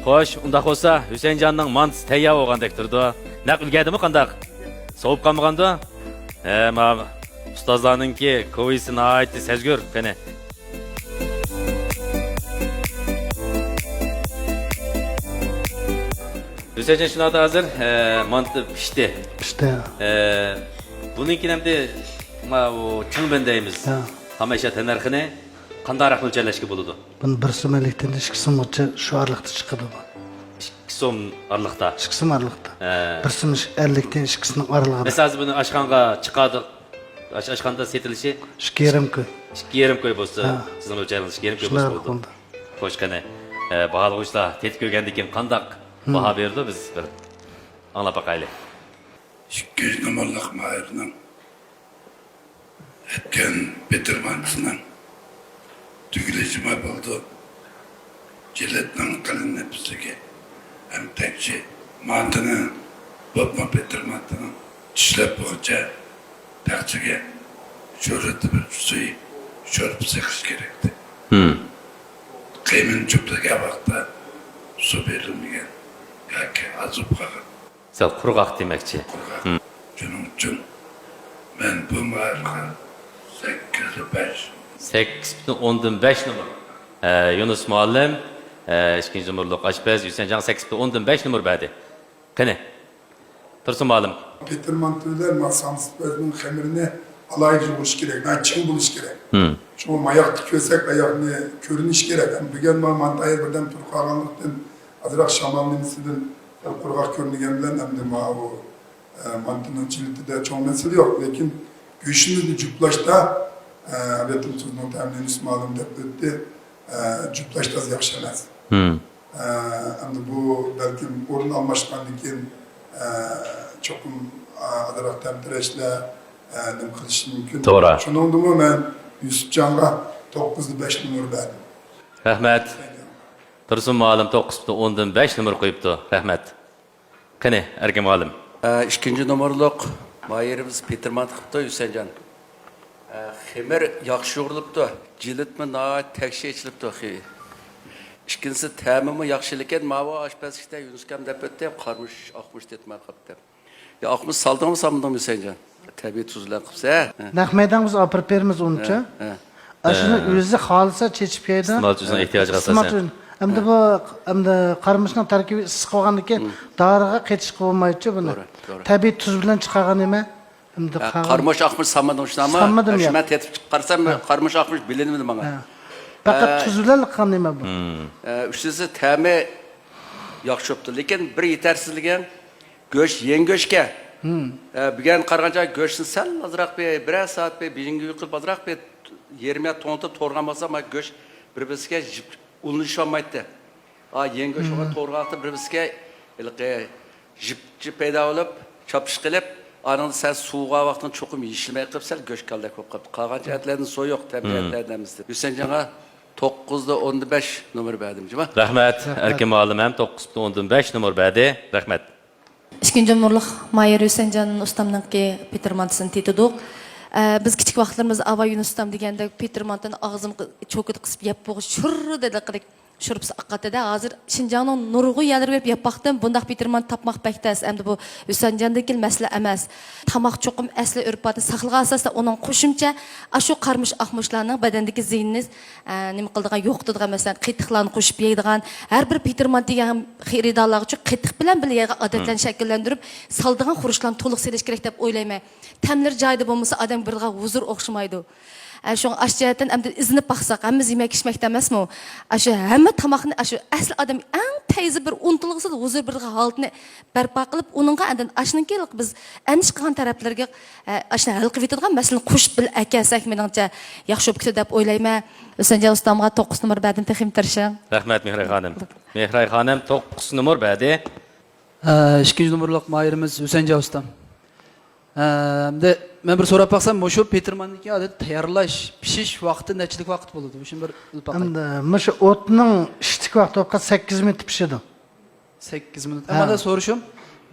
خوش، ئۇنداق بولسا، ھۈسەيىنجاننىڭ مانتىسى تەييار بولغاندەك تۇرىدۇ. نەق ئۈلگەردىمۇ قانداق؟ سوۋۇپ قالمىغاندۇ؟ ھە، ما ئۇستازلارنىڭكى كوۋىسى ناھايىتى سەزگۈر، قېنى. ھۈسەيىنجان، شۇنداقتا ھازىر، ھە، مانتا پىشتى. پىشتى. ھە، بۇنىڭكىنى ئەمدى، ما، ئۇ چىڭبىن دەيمىز. ھە. خام ئەشيا تەننەرخىنى قانداقراق ئۆلچەملەشكە بولىدۇ؟ بۇنى بىر سوم ئەللىكتىن ئىككى سومغىچە شۇ ئارىلىقتا چىقىدۇ بۇ. ئىككى سوم ئارىلىقتا؟ ئىككى سوم ئارىلىقتا. ھە. بىر سوم ئەللىكتىن ئىككى سومنىڭ ئارىلىقىدا. مەسىلەن، ھازىر بۇنى ئاشخانىغا چىقاردۇق. ئاش-، ئاشخانىدا سېتىلىشى؟ ئىككى يېرىم كوي. ئىككى يېرىم كوي بولسا، ھە. سىزنىڭ ئۆلچەمىڭىز ئىككى يېرىم كوي بولسا بولىدۇ. شۇنداق بولدى. خوش، قېنى، ئە، باھالىغۇچىلار تېتىپ كۆرگەندىن كېيىن قانداق باھا بېرىدۇ، بىز بىر ئاڭلاپ باقايلى. ئىككىنچى نومۇرلۇق ماھىرنىڭ ئەتكەن پېتىر مانتىسىنىڭ تۈگۈلۈشىمۇ بولىدۇ. جىلىتنىڭ قېلىن نەپىسلىكى ھەم تەكشى مانتىنىڭ، بولۇپمۇ پېتىر مانتىنىڭ چىشلەپ بولغۇچە تەخچىگە شورىدە بىر سۈيى شورپا سېقىش كېرەكتى. قىيمىنى جۈپلىگەن ۋاقىتتا سۇ بېرىلمىگەن ياكى ئاز بولۇپ قالغان. سەل قۇرغاق دېمەكچى. قۇرغاق. شۇنىڭ ئۈچۈن مەن بۇ مائارىپقا سەككىز بەش. سەككىز پۈتۈن ئوندىن بەش نومۇر. ھە، يۇنۇس مۇئەللىم، ھە، ئىككىنچى نومۇرلۇق ئاشپەز ھۈسەنجانغا سەككىز پۈتۈن ئوندىن بەش نومۇر بەردى. قېنى، تۇرسۇن مۇئەللىم. پېتىر مانتا بىلەن مانا سامسا پەزنىڭ خېمىرىنى ئالاھىدە يۇغۇرۇش كېرەك، مانا چىڭ بولۇش كېرەك. شۇڭا ماياقتا كۆرسەك، ئاياقنى كۆرۈنۈش كېرەك. ئەمما بۈگۈن مانا مانتا ئاياغ بىردەم تۇرۇپ قالغانلىقتىن، ئازراق شامال نېمىسىدىن سەل قۇرغاق كۆرۈنگەن بىلەن ئەمدى ماۋۇ، ئە، مانتىنىڭ جىلىتىدە چوڭ مەسىلە يوق. لېكىن گۆشىمىزنى جۈپلاشتا، ئە، ئەلۋەتتە، سۆزنىڭ تەمىنى يۇنۇس مۇئەللىم دەپ ئۆتتى. ئە، جۈپلاش تازا ياخشى ئەمەس. ئە، ئەمدى بۇ بەلكىم ئورۇن ئالماشقاندىن كېيىن، ئە، چوقۇم، ئە، ئازراق تەمتىرەشلەر، ئە، نېمە قىلىشى مۇمكىن. توغرا. شۇنىڭدىمۇ مەن يۈسۈپجانغا توققۇزدا بەش نومۇر بەردىم. رەھمەت. تۇرسۇن مۇئەللىم توققۇز پۈتۈن ئوندىن بەش نومۇر قويۇپتۇ. رەھمەت. قېنى، ئەركىن مۇئەللىم. ئە، ئىككىنچى نومۇرلۇق ماھىرىمىز پېتىر مانتا قىپتۇ، ھۈسەنجان. ئە، خېمىر ياخشى يۇغۇرۇلۇپتۇ. جىلىتمۇ ناھايىتى تەكشى ئېچىلىپتۇ. خى-، ئىككىنچىسى، تەمىمۇ ياخشى، لېكىن ماۋۇ ئاشپەزلىكتە يۇنۇس ئاكام دەپ ئۆتتى، قارىمۇچ ئاقمۇچ تېتىماي قاپتۇ. يا، ئاقمۇچ سالدىڭمۇ، سالمىدىڭمۇ، ھۈسەنجان؟ تەبىئىي تۇز بىلەن قىپسە. نەق مەيدانغا بىز ئاپىرىپ بېرىمىز ئۇنچە. ئاشۇنى ئۆزى خالىسا چېچىپ يەيدۇ. ئىستېمالچى ئۆزىنىڭ ئېھتىياجىغا ئىستېمالچى ئاساسەن. ئۆزى. ئەمدى بۇ، ئەمدى قارىمۇچنىڭ تەركىبى ئىسسىق بولغاندىكىن دارىغا قېتىشقا بولمايدۇ بۇنى. توغرا، توغرا. تەبىئىي تۇز بىلەن چىقارغان نېمە. ئەمدى ھە، قارىمۇچ ئاقمۇچ سالمىدىڭ شۇنداقمۇ؟ سالمىدىم، ياق. شۇ مەن تېتىپ چىقىپ قارىسام، قارىمۇچ ئاقمۇچ بىلىنمىدى ماڭا. پەقەت تۇز بىلەن قىلغان نېمە بۇ. ئە، ئۈچىنچىسى، تەمى ياخشى بوپتۇ، لېكىن بىر يېتەرسىزلىكى، گۆش يېڭى گۆشكەن. ئە، بۈگۈن قارىغانچە گۆشنى سەل ئازراق بىر، بىرەر سائەت بىر، بېشىنى يۇيقىلىپ ئازراق بىر يېرىم يا توڭلىتىپ تورىغان بولسا، مانا گۆش بىر-بىرسىگە جىپ-، ئۇلىنىشالمايتتى. ئا، يېڭى گۆش بولغان تورىغانلىقتا بىر-بىرسىگە ھېلىقى جىپ-جىپ پەيدا بولۇپ، چاپىشىپ قېلىپ، ئانىڭدىن سەل سوۋۇغان ۋاقتىڭ چوقۇم يېشىلمەي قېلىپ، سەل گۆش كالدەك بولۇپ قاپتۇ. قالغان جەھەتلەردىن سويۇق، تەبىئىي جەھەتلەردىن ھەممىسى. ھۈسەنجانغا توققۇزدا ئوندىن بەش نومۇر بەردىم، جۇما. رەھمەت. ئەركىن مۇئەللىم ھەم توققۇز پۈتۈن ئوندىن بەش نومۇر بەردى. رەھمەت. ئىككىنچى نومۇرلۇق ماھىر ھۈسەنجان ئۇستامنىڭكى پېتىر مانتىسىنى تېتىدۇق. ئە، بىز كىچىك ۋاقىتلىرىمىزدا ئاۋاي يۇنۇس ئۇستام دېگەندەك پېتىر مانتىنى ئاغزىمىزغا چوكىدا قىسىپ يەپ بولغۇچە شۇررىدەك شورپىسى ئاقاتتى-دە. ھازىر شىنجاڭنىڭ نۇرغۇن يەرلىرىگە بېرىپ يەپ باقتىم. بۇنداق پېتىر مانتا تاپماق بەك تەس. ئەمدى بۇ ھۈسەنجاندىكى مەسىلە ئەمەس. تاماق چوقۇم ئەسلى ئۆرپ-ئادەتنى ساقلىغان ئاساستا ئۇنىڭغا قوشۇمچە ئاشۇ قارىمۇچ ئاقمۇچلارنىڭ بەدەندىكى زىيىنىنى ئە، نېمە قىلىدىغان، يوقىتىدىغان، مەسىلەن، قېتىقلارنى قوشۇپ يەيدىغان، ھەر بىر پېتىر مانتا يېگەن خېرىدارلارغىچۇ قېتىق بىلەن بىللە يەيدىغان ئادەتلەرنى شەكىللەندۈرۈپ، سالىدىغان خۇرۇچلارنى تولۇق سېلىش كېرەك دەپ ئويلايمەن. تەملىرى جايىدا بولمىسا، ئادەم بېرىدىغان ھۇزۇر ئوخشىمايدۇ. ئە، شۇڭا ئاشۇ جەھەتتىن ئەمدى ئىزدىنىپ باقساق، ھەممىمىز يېمەك-ئىچمەكتە ئەمەسمۇ؟ ئاشۇ ھەممە تاماقنى ئاشۇ ئەسلى ئادەم ئەڭ پەيزى بىر ئۇنتۇلغۇسىز ھۇزۇر بېرىدىغان ھالىتىنى بەرپا قىلىپ، ئۇنىڭغا ئاندىن ئاشۇنىڭكى بىز ئەندىشە قىلغان تەرەپلىرىگە، ئە، ئاشۇنى ھەل قىلىۋېتىدىغان مەسىلىنى قوشۇپ بىللە ئەكەلسەك، مېنىڭچە ياخشى بولۇپ كېتىدۇ دەپ ئويلايمەن. ھۈسەنجان ئۇستامغا توققۇز نومۇر بەردىم، تېخىمۇ تىرىشىڭ. رەھمەت، مېھراي خانىم. مېھراي خانىم توققۇز نومۇر بەردى. ئە، ئىككىنچى نومۇرلۇق ماھىرىمىز ھۈسەنجان ئۇستام. ئە، ئەمدى مەن بىر سوراپ باقسام، مۇشۇ پېتىر مانتىنىڭكى ئادەتتە تەييارلاش، پىشىش ۋاقتى نەچچىلىك ۋاقىت بولىدۇ؟ شۇنى بىر بىلىپ باقاي. ئەمدى مۇشۇ ئوتنىڭ ئىشلىك ۋاقتى بولۇپ قالسا سەككىز مىنۇت پىشىدۇ. سەككىز مىنۇت. ھە. ئەمما سورىشىم،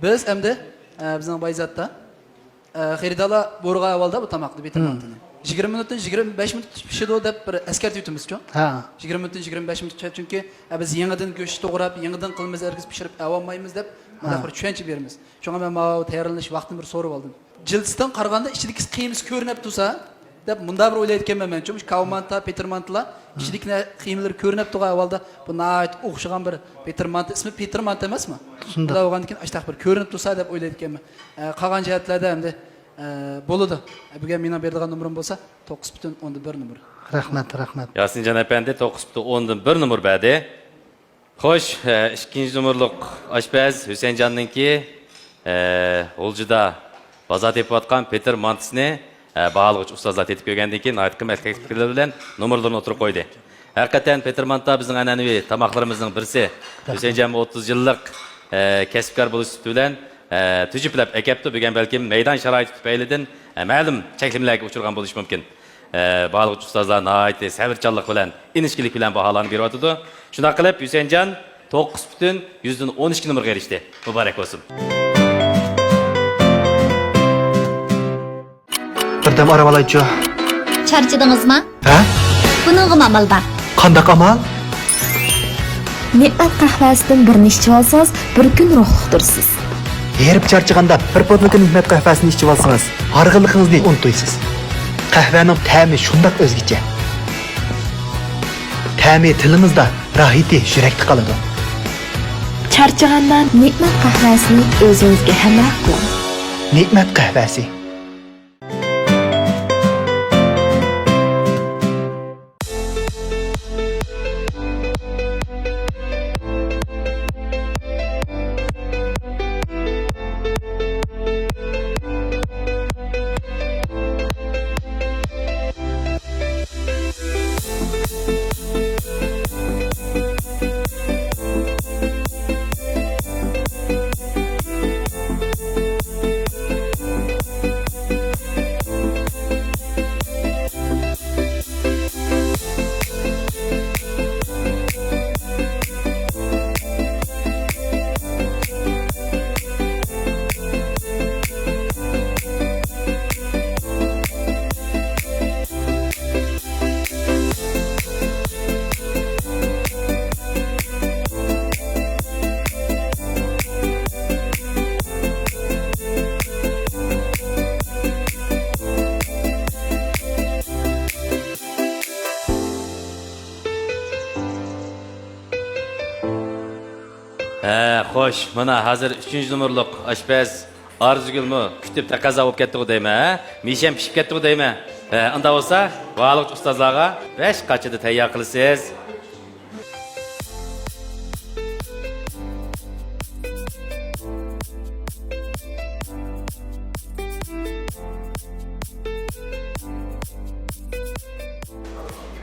بىز ئەمدى، ئە، بىزنىڭ بايزاتتا، ئە، خېرىدارلار بۇيرۇغان ئەھۋالدا بۇ تاماقنى، بىتەر مانتىنى. يىگىرمە مىنۇتتىن يىگىرمە بەش مىنۇت پىشىدۇ دەپ بىر ئەسكەرتىۋېتىمىزچۇ؟ ھە. يىگىرمە مىنۇتتىن يىگىرمە بەش مىنۇت، چۈنكى، ئە، بىز يېڭىدىن گۆش توغراپ، يېڭىدىن قىلىمىز، ھەرگىز پىشۇرۇپ ئەۋالمايمىز دەپ مۇنداق بىر چۈشەنچە بېرىمىز. شۇڭا مەن ماۋۇ تەييارلىنىش ۋاقتىنى بىر سورىۋالدىم. جىلدىسىدىن قارىغاندا ئىچىدىكى قىيمىسى كۆرۈنۈپ تۇرسا، دەپ مۇنداق بىر ئويلايدىكەنمەن مەنچۇ. مۇشۇ كاۋا مانتا، پېتىر مانتىلار ئىچىدىكى قىيمىلىرى كۆرۈنۈپ تۇرغان ئەھۋالدا بۇ ناھايىتى ئوخشىغان بىر پېتىر مانتا. ئىسمى پېتىر مانتا ئەمەسمۇ؟ شۇنداق. بۇنداق بولغاندىكىن ئاشتاق بىر كۆرۈنۈپ تۇرسا دەپ ئويلايدىكەنمەن. ئە، قالغان جەھەتلەردە ئەمدى، ئە، بولىدۇ. ئە، بۈگۈن مېنىڭ بېرىدىغان نومۇرۇم بولسا توققۇز پۈتۈن ئوندىن بىر نومۇر. رەھمەت، رەھمەت. ياسىنجان ئەپەندى توققۇز پۈتۈن ئوندىن بىر نومۇر بەردى. خوش، ئە، ئىككىنچى نومۇرلۇق ئاشپەز ھۈسەنجاننىڭكى، ئە، غۇلجىدا بازار تېپىۋاتقان پېتىر مانتىسىنى، ئە، باھالىغۇچى ئۇستازلار تېتىپ كۆرگەندىن كېيىن ناھايىتى قىممەت تەكلىپلىرى بىلەن نومۇرلىرىنى ئوتتۇرىغا قويدى. ھەقىقەتەن پېتىر مانتا بىزنىڭ ئەنئەنىۋى تاماقلىرىمىزنىڭ بىرسى. رەھمەت. ھۈسەنجانمۇ ئوتتۇز يىللىق، ئە، كەسىپكار بولۇش سۈپىتى بىلەن، ئە، تۈجۈپلەپ ئەكەپتۇ. بۈگۈن بەلكىم مەيدان شارائىتى تۈپەيلىدىن، ئە، مەلۇم چەكلىمىلەرگە ئۇچرىغان بولۇشى مۇمكىن. ئە، باھالىغۇچى ئۇستازلار ناھايىتى سەۋرچانلىق بىلەن، ئىنچىكىلىك بىلەن باھالارنى بېرىۋاتىدۇ. شۇنداق قىلىپ، ھۈسەنجان توققۇز پۈتۈن يۈزدىن ئون ئىككى نومۇرغا ئېرىشتى. مۇبارەك بولسۇن! بىردەم ئارام ئالايچۇ. چارچىدىڭىزمۇ؟ ھە؟ بۇنىڭغىمۇ ئامال بار. قانداق ئامال؟ نېمەت قەھۋەسىدىن بىرنى ئىچىۋالسىڭىز، بىر كۈن روھلۇق تۇرىسىز. ھېرىپ چارچىغاندا بىر بوتۇلكا نېمەت قەھۋەسىنى ئىچىۋالسىڭىز، ھارغىنلىقىڭىزنى ئۇنتۇيسىز. قەھۋەنىڭ تەمى شۇنداق ئۆزگىچە. تەمى تىلىمىزدا، راھىتى يۈرەكتە قالىدۇ. چارچىغاندا نېمەت قەھۋەسىنى ئۆزىڭىزگە ھەمراھ قىلىڭ. نېمەت قەھۋەسى. ھە، خوش، مانا ھازىر ئۈچىنچى نومۇرلۇق ئاشپەز ئارزۇگۈلمۇ كۈتۈپ تەقەززا بولۇپ كەتتىغۇ دەيمەن، ھە؟ مىشەم پىشىپ كەتتىغۇ دەيمەن. ھە، ئۇنداق بولسا، باھالىغۇچى ئۇستازلارغا بەش قاچىدا تەييار قىلىسىز.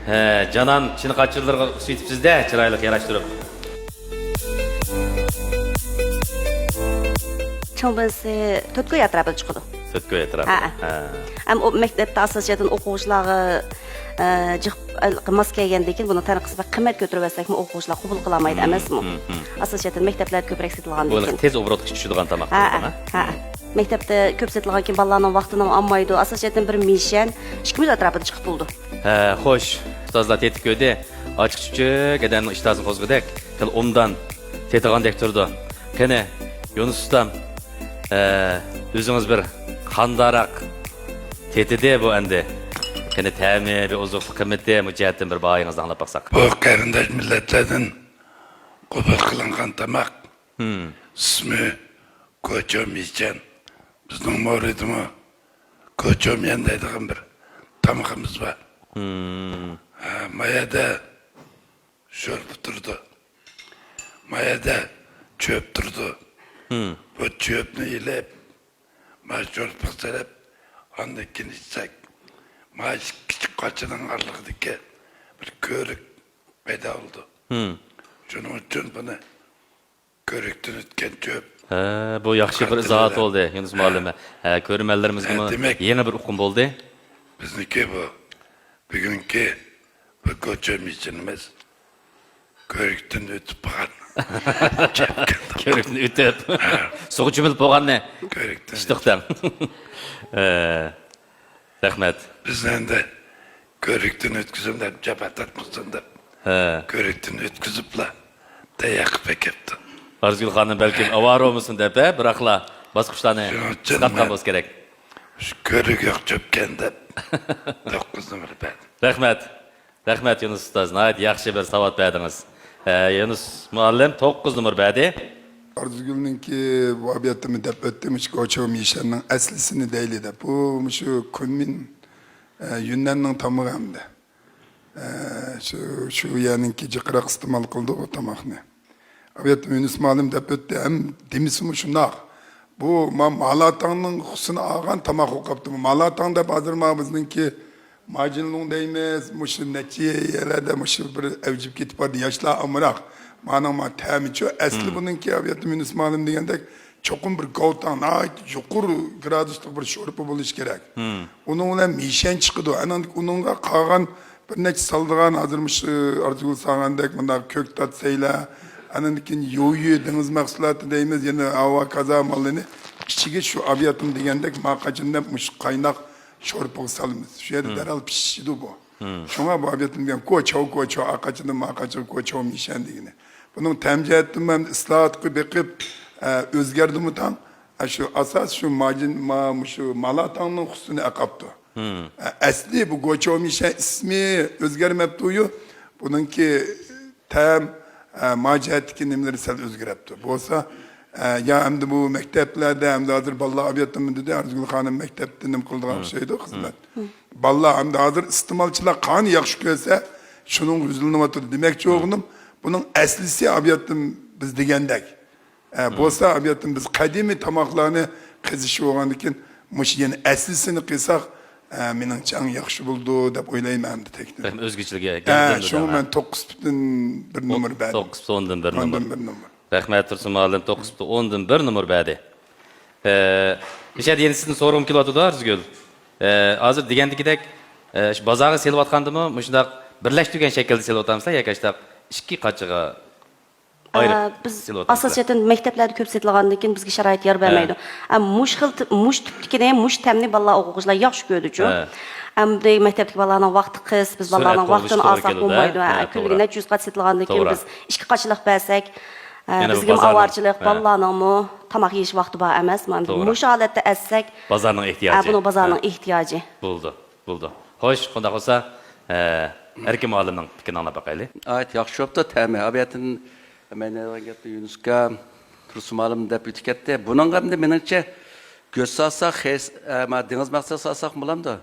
ھە، جانان چىنە قاچىلىرىغا ئۇسسىتىپسىز-دە، چىرايلىق ياراشتۇرۇپ. چوڭ بىنىسى تۆتكوي ئەتراپىدا چىقىدۇ. تۆتكوي ئەتراپىدا. ھە. ھە. ئەم، ئۇ مەكتەپتە ئاساسىي جەھەتتىن ئوقۇغۇچىلارغا، ئە، جىق، ئە، ماس كەلگەندىن كېيىن بۇنىڭ تەنقىسى بەك قىممەت كۆتۈرۈۋەتسەكمۇ ئوقۇغۇچىلار قوبۇل قىلالمايدۇ ئەمەسمۇ؟ ھىم، ھىم. ئاساسىي جەھەتتىن مەكتەپلەردە كۆپرەك سېتىلغاندىن بۇ كېيىن. تېز ئوبوروتقا چۈشىدىغان تاماق. ھە، ھە. مەكتەپتە كۆپ سېتىلغان كېيىن بالىلارنىڭ ۋاقتىنىمۇ ئالمايدۇ. ئاساسىي جەھەتتىن بىر مىشەن ئىككى مىنۇت ئەتراپىدا چىقىپ بولىدۇ. ھە، خوش. ئۇستازلار تېتىپ كۆردى. ئاچچىق چۈچۈك ئادەمنىڭ ئىشتىھاسىنى قوزغىدەك، خېلى ئوبدان تېتىغاندەك تۇرىدۇ. قېنى، يۇنۇس ئۇستام، ئە، ئۆزىڭىز بىر قانداقراق تېتىدى بۇ ئەمدى؟ قېنى، تەمى، بىر ئوزۇقلۇق قىممىتى، بۇ جەھەتتىن بىر باھايىڭىزنى ئاڭلاپ باقساق. بۇ قېرىنداش مىللەتلەردىن قوبۇل قىلىنغان تاماق. ھىم. ئىسمى گوچيۇ مىچەن. بىزنىڭ مورىدىمۇ گوچيۇ ميەن دەيدىغان بىر تامىقىمىز بار. ھىم. ھە، ما يەردە شورپا تۇرىدۇ. ما يەردە چۆپ تۇرىدۇ. ھىم. بۇ چۆپنى ئېلىپ، ما شورپىغا سېلىپ، ئاندىن كېيىن ئىچسەك، ما ئىككى كىچىك قاچىنىڭ ئارىلىقىدىكى بىر كۆۋرۈك پەيدا بولىدۇ. ھىم. شۇنىڭ ئۈچۈن بۇنى كۆۋرۈكتىن ئۆتكەن چۆپ. ھە، بۇ ياخشى بىر ئىزاھات بولدى، يۇنۇس مۇئەللىم. ھە، كۆرۈرمەنلىرىمىزگىمۇ يېڭى بىر ئۇقۇم بولدى. بىزنىڭكى بۇ، بۈگۈنكى بۇ گوچيۇ مىچەنىمىز كۆۋرۈكتىن ئۆتۈپ بولغان. كۆۋرۈكتىن ئۆتۈپ. ھە. سۇغا چۆمۈلۈپ بولغاننى كۆۋرۈكتىن ئىچتۇق دەڭ. ھە. رەھمەت. بىز ئەمدى كۆۋرۈكتىن ئۆتكۈزۈڭ دەپ، جاپا تارتمىسۇن دەپ، ھە، كۆۋرۈكتىن ئۆتكۈزۈپلا تەييار قىلىپ ئەكەپتۇ. ئارزۇگۈل خانىم بەلكىم ئاۋارە بولمىسۇن دەپ، ھە، بىراقلا باسقۇچلارنى قىسقارتقان بولسا كېرەك. شۇنىڭ ئۈچۈن مەن شۇ كۆۋرۈك يوق چۆپكەن دەپ توققۇز نومۇر بەردىم. رەھمەت. رەھمەت، يۇنۇس ئۇستاز. ناھايىتى ياخشى بىر ساۋات بەردىڭىز. ھە، يۇنۇس مۇئەللىم توققۇز نومۇر بەردى. ئارزۇگۈلنىڭكى بۇ ئابىياتىمۇ دەپ ئۆتتى، مۇشۇ گوچياۋ مىشەننىڭ ئەسلىسىنى دەيلى دەپ. بۇ مۇشۇ كۇنمىن، ئە، يۈننەننىڭ تامىقى ئەمدى. ئە، شۇ، شۇ يەرنىڭكى جىقراق ئىستېمال قىلىدۇ بۇ تاماقنى. ئابىياتىم يۈنۈس مۇئەللىم دەپ ئۆتتى، ھەم دېمىسىمۇ شۇنداق. بۇ ما-، مالاتاڭنىڭ خۇسىنى ئالغان تاماق بولۇپ قاپتۇ. بۇ مالاتاڭ دەپ ھازىر ما بىزنىڭكى ماجىنلۇڭ دەيمىز، مۇشۇ نەچچە يەرلەردە مۇشۇ بىر ئەۋجىپ كېتىپ بارىدۇ. ياشلار ئامراق. مانىڭ ما تەمىچۇ. ئەسلى بۇنىڭكى ئابىياتىم يۈنۈس مۇئەللىم دېگەندەك چوقۇم بىر گوۋتاڭ، ناھايىتى يۇقىرى گرادۇسلۇق بىر شورپا بولۇشى كېرەك. ئۇنىڭ بىلەن مىشەن چىقىدۇ. ئانان ئۇنىڭغا قالغان بىر نەچچە سالىدىغان، ھازىر مۇشۇ ئارزۇگۈل سالغاندەك مۇنداق كۆكتات سەيلە، ئاندىن كېيىن يۇيۇ، دېڭىز مەھسۇلاتى دەيمىز، يەنە ھاۋا كازا ماللىنى ئىچىگە شۇ ئابىياتىم دېگەندەك ما قاچىنى دەپ مۇشۇ قايناق شورپىغا سالىمىز. شۇ يەردە دەرھال پىشىدۇ بۇ. شۇڭا بۇ ئابىياتىم دېگەن گوچياۋ، گوچياۋ، ئاقاچىنى ما قاچىغا گوچياۋ مىشەن دېگىنى. بۇنىڭ تەم جەھەتتىنمۇ ھەم ئىسلاھاتقا بېقىپ، ئە، ئۆزگەردىمۇ تاڭ. ئە، شۇ ئاساس شۇ ماجىن، ما-، مۇشۇ مالاتاڭنىڭ خۇسىنى ئەقاپتۇ. ئە، ئەسلى بۇ گوچياۋ مىشەن ئىسمى ئۆزگەرمەپتۇ-يۇ. بۇنىڭكى تەم، ئە، ما جەھەتتىكى نېمىلىرى سەل ئۆزگىرەپتۇ. بولسا، ئە، يا ئەمدى بۇ مەكتەپلەردە، ئەمدى ھازىر بالىلار ئابىياتىمۇ دېدى، ئارزۇگۈل خانىم مەكتەپتە نېمە قىلىدىغان ئوخشايدۇ خىزمەت. بالىلار ئەمدى ھازىر ئىستېمالچىلار قانى ياخشى كۆرسە، شۇنىڭغا يۈزلىنىۋاتىدۇ. دېمەكچى بولغىنىم، بۇنىڭ ئەسلىسى ئابىياتىم بىز دېگەندەك. ئە، بولسا ئابىياتىم بىز قەدىمىي تاماقلارنى قېزىش بولغاندىكىن، مۇشۇ يەنە ئەسلىسىنى قىلساق، ئە، مېنىڭچە ئەڭ ياخشى بولىدۇ دەپ ئويلايمەن ئەمدى تېخنىك. ئۆزگىچىلىكى، ئە، شۇڭا مەن توققۇز پۈتۈن بىر نومۇر بەردىم. توققۇز پۈتۈن ئوندىن بىر نومۇر. ئوندىن بىر نومۇر. رەھمەت، تۇرسۇن مۇئەللىم توققۇز پۈتۈن ئوندىن بىر نومۇر بەردى. ئە، مىشەن، يەنە سىزدىن سورىغۇم كېلىۋاتىدۇ، ئارزۇگۈل. ئە، ھازىر دېگەندىكىدەك، ئە، شۇ بازارغا سېلىۋاتقاندىمۇ مۇشۇنداق بىرلەشتۈرگەن شەكىلدە سېلىۋاتامسىلەر ياكى شۇنداق ئىككى قاچىغا ئايرىپ ئە، بىز سېلىۋاتامسىلەر؟ ئاساسىي جەھەتتىن مەكتەپلەردە كۆپ سېتىلغاندىن كېيىن بىزگە شارائىت يار بەرمەيدۇ. ئە، مۇشۇ خىل ت-، مۇشۇ تىپتىكىنى، مۇشۇ تەمنى بالىلار، ئوقۇغۇچىلار ياخشى كۆرىدۇچۇ. ئەمدى مەكتەپتىكى بالىلارنىڭ ۋاقتى قىس، بىز بالىلارنىڭ ۋاقتىنى ئازساق بولمايدۇ. ھە، كۈنىگە نەچچە يۈز قاچا سېتىلغاندىن كېيىن بىز ئىككى قاچىلىق بەرسەك، ئە، بىزگىمۇ ئاۋارىچىلىك، بالىلارنىڭمۇ تاماق يېيىش ۋاقتى بار ئەمەس. مۇشۇ ھالەتتە ئەتسەك، بازارنىڭ ئېھتىياجى. بۇنىڭ بازارنىڭ ئېھتىياجى. بولدى. بولدى. خوش، قانداق بولسا، ئە، ئەركىن مۇئەللىمنىڭ پىكرىنى ئاڭلاپ باقايلى. ناھايىتى ياخشى بوپتۇ، تەمى. ئابىياتىن مەن دەيدىغان گەپنى يۈنۈس ئاكا، تۇرسۇن مۇئەللىم دەپ ئۆتۈپ كەتتى. بۇنىڭغا ئەمدى مېنىڭچە گۆش سالساق، خەس-، ئە، ما، دېڭىز مەھسۇلى سالساق بولامدۇ؟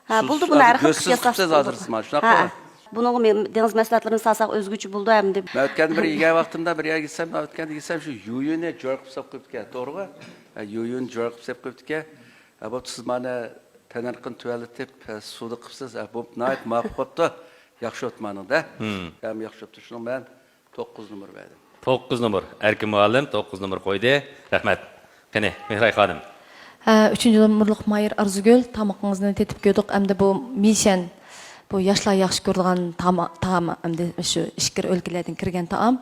ھە، بولدى، بۇنى ھەر خىل قىياسلاپ قىپسىز ھازىر سىز مانا شۇنداق. ھە، بۇنىڭغا مەن دېڭىز مەھسۇلاتلىرىنى سالساق ئۆزگىچە بولىدۇ ھەم دېدىم. مەن ئۆتكەندە بىر يېگەن ۋاقتىمدا بىر يەرگە كەتسەم، مەن ئۆتكەندە كەتسەم شۇ يۇيۇنى جور قىلىپ سېلىپ قويۇپتىكەن، توغرىغۇ؟ ھە، يۇيۇنى جور قىلىپ سېلىپ قويۇپتىكەن. ھە، بوپتۇ، سىز مانا تەننەرخىنى تۆۋەنلىتىپ، سۇدا قىپسىز. ھە، بوپتۇ، ناھايىتى مۇۋاپىق بوپتۇ. ياخشى بوپتۇ مانىڭدا. ھەم ياخشى بوپتۇ. شۇنىڭ بىلەن توققۇز نومۇر بەردىم. توققۇز نومۇر. ئەركىن مۇئەللىم توققۇز نومۇر قويدى. رەھمەت. قېنى، مېھراي خانىم. ھە، ئۈچىنچى نومۇرلۇق ماھىر ئارزۇگۈل، تامىقىڭىزنى تېتىپ كۆردۇق. ئەمدى بۇ مىشەن، بۇ ياشلار ياخشى كۆرىدىغان تائام، تائام ئەمدى شۇ ئىچكىرى ئۆلكىلەردىن كىرگەن تائام.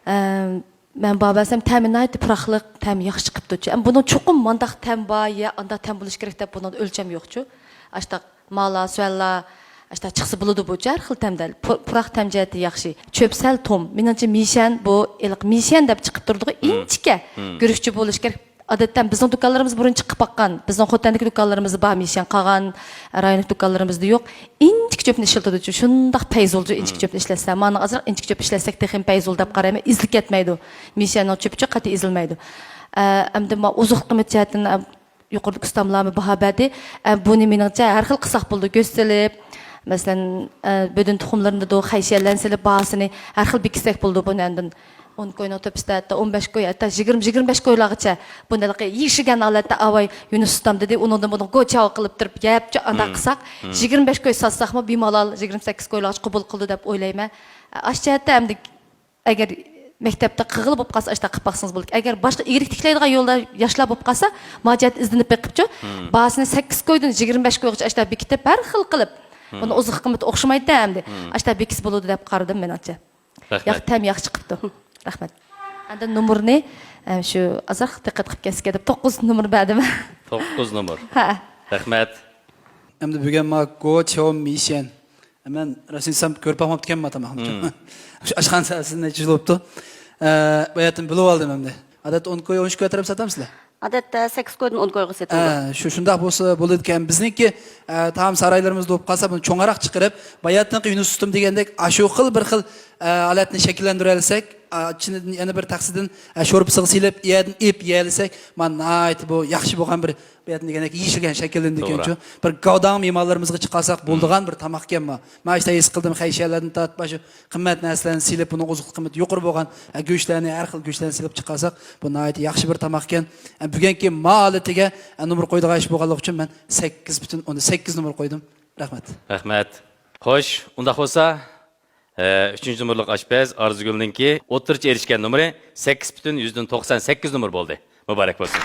ئە، مەن باھا بەرسەم، تەمى ناھايىتى پۇراقلىق، تەمى ياخشى چىقىپتۇ. ئەمما بۇنىڭ چوقۇم مانداق تەم بار يا ئانداق تەم بولۇشى كېرەك دەپ بۇنىڭدا ئۆلچەم يوقچۇ. ئاشتاق مالا، سۈەنلا، ئاشتاق چىقسا بولىدۇ بۇچۇ، ھەر خىل تەمدە. پۇ-، پۇراق تەم جەھەتتە ياخشى. چۆپ سەل توم. مېنىڭچە مىشەن بۇ، ھېلىقى مىشەن دەپ چىقىپ تۇرىدىغۇ، ئىنچىكە گۈرۈچچە بولۇشى كېرەك. ئادەتتە بىزنىڭ دۇكانلىرىمىز بۇرۇن چىقىپ باققان. بىزنىڭ خوتەندىكى دۇكانلىرىمىزدا بار مىشەن، قالغان رايونلۇق دۇكانلىرىمىزدا يوق. ئىنچىكە چۆپنى ئىشلىتىدۇچۇ، شۇنداق پەيزۇلچۇ، ئىنچىكە چۆپنى ئىشلەتسە. مانا ئازراق ئىنچىكە چۆپ ئىشلەتسەك تېخىمۇ پەيزۇل دەپ قارايمەن. ئېزىلىپ كەتمەيدۇ. مىشەننىڭ چۆپىچۇ قەتئىي ئېزىلمەيدۇ. ئە، ئەمدى ما ئوزۇق قىممەت جەھەتتىن، ئە، يۇقىرىدا ئۇستاملارمۇ باھا بەردى. ئە، بۇنى مېنىڭچە ھەر خىل قىلساق بولىدۇ. گۆش سېلىپ، مەسىلەن، ئە، بۆدۈن تۇخۇملىرىنى دەيدۇ، خەيشەنلەرنى سېلىپ، باھاسىنى ھەر خىل بېكىتسەك بولىدۇ بۇنى ئاندىن. ئون كوينىڭ تۆپىسىدە ھەتتا ئون بەش كوي، ھەتتا يىگىرمە، يىگىرمە بەش كويلارغىچە بۇنى ھېلىقى يېشىگەن ھالەتتە ئاۋاي يۈنۈس ئۇستام دېدى، ئۇنىڭدىن بۇنىڭ گوچياۋ قىلىپ تۇرۇپ يەپچۇ ئانداق قىلساق، يىگىرمە بەش كوي ساتساقمۇ بىمالال يىگىرمە سەككىز كويلارغىچە قوبۇل قىلىدۇ دەپ ئويلايمەن. ئە، ئاشۇ جەھەتتە ئەمدى ئەگەر مەكتەپتە قىلغىلى بولۇپ قالسا، ئاشۇنداق قىلىپ باقسىڭىز بولىدۇ. ئەگەر باشقا ئىگىلىك تىكلەيدىغان يولدا ياشلار بولۇپ قالسا، ماجىيەت ئىزدىنىپ بېقىپچۇ، باھاسىنى سەككىز كويدىن يىگىرمە بەش كويغىچە ئاشۇنداق بېكىتىپ، ھەر خىل قىلىپ، بۇنى ئوزۇق قىممىتى ئوخشىمايدۇ ئەمدى. ئاشۇنداق بېكىتسە بولىدۇ دەپ قارىدىم مېنىڭچە. رەھمەت. ياق، تەم ياخشى چىقىپتۇ. رەھمەت. ئاندىن نومۇرنى، ئە، شۇ ئازراق دىققەت قىلىپ كەتسىكەن دەپ توققۇز نومۇر بەردىم. توققۇز نومۇر. ھە. رەھمەت. ئەمدى بۈگۈن ما گوچياۋ مىشەن. مەن راستىنى ئېيتسام، كۆرۈپ باقماپتىكەنمەن تاماقنى. شۇ ئاشخانا سەۋەبىدىن نەچچە يىل بوپتۇ. ئە، بۇ يەردىن بىلىۋالدىم ئەمدى. ئادەتتە ئون كوي، ئون ئۈچ كوي ئەتراپىدا ساتامسىلەر؟ ئادەتتە سەككىز كويدىن ئون كويغا سېتىلىدۇ. ھە، شۇ، شۇنداق بولسا بولىدىكەن. بىزنىڭكى، ئە، تائام سارايلىرىمىزدا بولۇپ قالسا، بۇنى چوڭراق چىقىرىپ، باياتىنقى يۈنۈس ئۇستام دېگەندەك، ئاشۇ خىل بىر خىل، ئە، ھالەتنى شەكىللەندۈرەلىسەك، ئە، ئىچىنى يەنە بىر تەخسىدىن، ئە، شورپىسىغا سېلىپ، يەردىن ئېلىپ يېيەلىسەك، مانا ناھايىتى بۇ ياخشى بولغان بىر، بۇ يەردىن دېگەندەك يېشىلگەن شەكىللىنىدىكەنچۇ. توغرا. بىر گاۋداڭ مېھمانلىرىمىزغا چىقارساق بولىدىغان بىر تاماقكەنمۇ. مانا شۇنداق ھېس قىلدىم، خەي شەيلەردىن تارتىپ، مانا شۇ قىممەت نەرسىلەرنى سېلىپ، بۇنىڭ ئوزۇقلۇق قىممىتى يۇقىرى بولغان، ئە، گۆشلەرنى، ھەر خىل گۆشلەرنى سېلىپ چىقارساق، بۇ ناھايىتى ياخشى بىر تاماقكەن. ئە، بۈگۈنكى ما ھالىتىگە، ئە، نومۇر قويىدىغان ئىش بولغانلىقى ئۈچۈن مەن سەككىز پۈتۈن ئوندىن سەككىز نومۇر قويدۇم. رەھمەت. رەھمەت. خوش، ئۇنداق بولسا، ئە، ئۈچىنچى نومۇرلۇق ئاشپەز ئارزۇگۈلنىڭكى ئوتتۇرىچە ئېرىشكەن نومۇرى سەككىز پۈتۈن يۈزدىن توقسان سەككىز نومۇر بولدى. مۇبارەك بولسۇن.